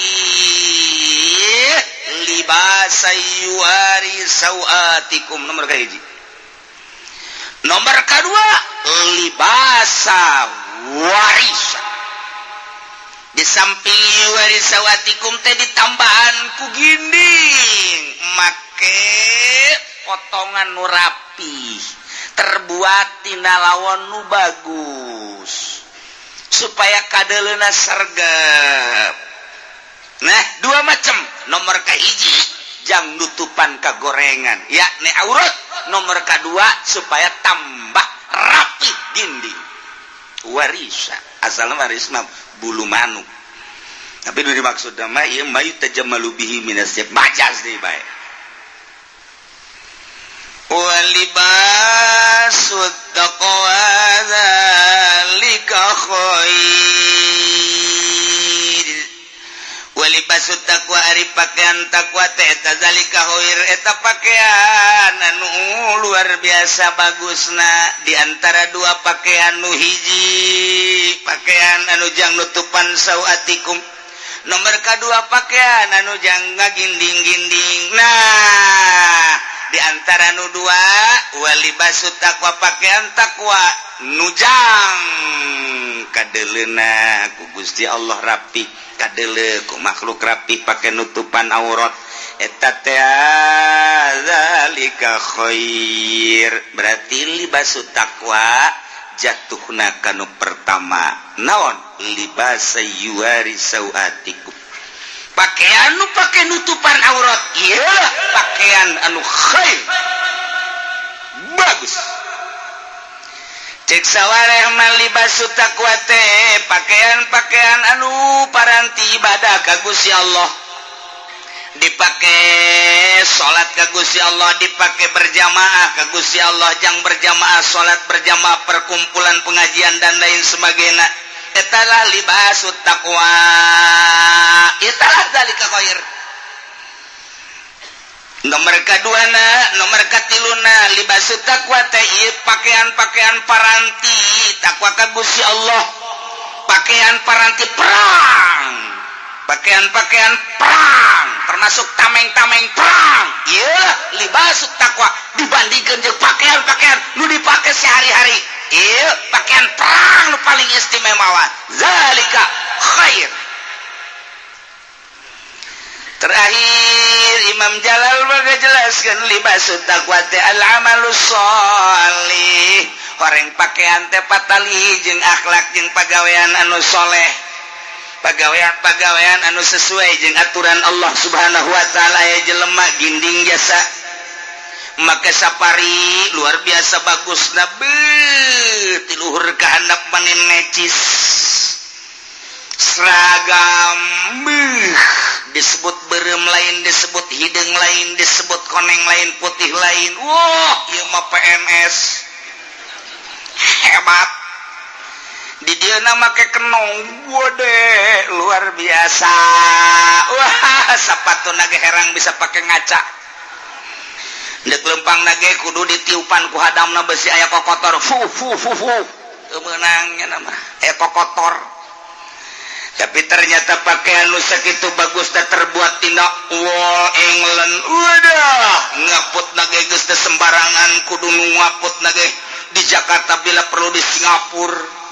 Libasa yuwari sawatikum nomor kahiji. Nomor kedua, libasa warisa. Di samping yuwari sawatikum teh ditambahan ku ginding, make potongan nu rapi, terbuat tina lawon nu bagus supaya kadeleuna sergap. Nah, dua macam. Nomor kahiji jang nutupan kagorengan, yakni aurat. Nomor kedua supaya tambah rapi ginding. Warisa asalnya waris mah bulu manuk, tapi nu dimaksud mah ieu ma yutajammalu bihi minas majas deui bae. Walibasut taqwa dzalika khair. Walibasut taqwa, ari pakaian takwa teh eta zalika khair, eta pakaian anu luar biasa bagusna. Di antara dua pakaian, nu hiji pakaian anu jang nutupan sawatikum, nomor kedua pakaian anu jang ngaginding-ginding. Nah, di antara nu dua, walibasu takwa, pakaian takwa nujang kadeleuna ku Gusti Allah rapi, kadele ku makhluk rapi, pakai nutupan aurat, eta teh zalika khair. Berarti libasu takwa jatuhna kanu pertama. Naon? Libasa yuwari sawatikum, pakaian nu pake nutupan aurat, iya pakaian anu khair, bagus. Cek sawareh mah libasu taqwa teh pakaian-pakaian anu paranti ibadah ka Gusti Allah, dipake salat ka Gusti Allah, dipake berjamaah ka Gusti Allah, jang berjamaah salat, berjamaah perkumpulan pengajian dan lain sebagainya. Etalah libasut taqwa, etalah zalika khair. Nomor kedua na, nomor katiluna, libasut taqwa teh ieu pakaian-pakaian paranti takwa ka Gusti Allah, pakaian paranti perang, pakaian-pakaian perang termasuk tameng-tameng perang. Ieu libasut takwa dibandingkan jeung pakaian-pakaian nu dipake sehari-hari, ieu pakaian perang nu paling istimewa. Zalika khair. Terakhir, Imam Jalal jelaskan libas taqwa teh al amalus sholih. Horeng pakaian teh patali jeung akhlak jeung pagawean anu soleh, pagawean-pagawean anu sesuai jeung aturan Allah Subhanahu wa taala. Ya, jelema ginding jasa make safari luar biasa bagus, nabi tiluhur ka handap manin necis seragam, beuh, disebut berem lain, disebut hidung lain, disebut koneng lain, putih lain. Wah, ieu mah PNS hebat. Di dia make kenong wode luar biasa. Wah, sepatu naga herang bisa pakai ngaca. Dek lempang nage kudu ditiupan ku hadamna besi aya kokotor, fu fu fu fu, teu meunangnya nama aya kokotor. Tapi ternyata pakaian nu sakitu bagus teh terbuat tina wol England. Wadah, ngaput nage geus teu sembarangan, kudu nu ngaput nage di Jakarta, bila perlu di Singapura.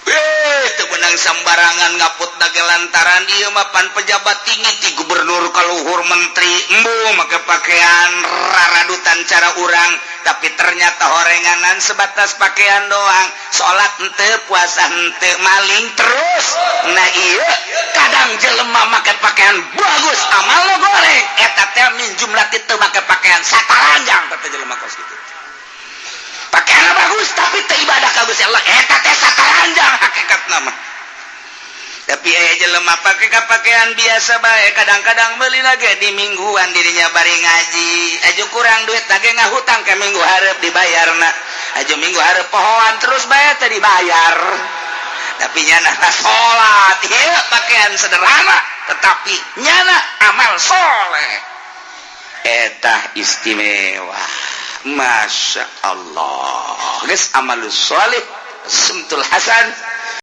Eh, teu meunang sembarangan ngaput nage lantaran ieu mah pan pejabat tinggi ti gubernur kaluhur menteri. Embu make pakaian raradutan cara urang, tapi ternyata horenganan sebatas pakaian doang, salat henteu, puasa henteu, maling terus. Nah, iya, kadang jelema make pakaian bagus, amal lo goreng. Eta teh min jumlah teu make pakaian sataranjang. Kata jelema kos kitu, pakaian bagus tapi teu ibadah ka Gusti Allah, eta teh sataranjang hakikat nama. Tapi aya jelema pake ka pakaian biasa bae, kadang-kadang meuli lagi di mingguan dirinya bari ngaji. Aju kurang duit lagi ngahutang ke minggu hareup dibayarna. Aju minggu hareup pohoan terus bae teh dibayar. Tapi nyana salat, ieu pakaian sederhana tetapi nyana amal soleh, eta istimewa. Masya Allah, geus amalus soleh, sumtul hasan.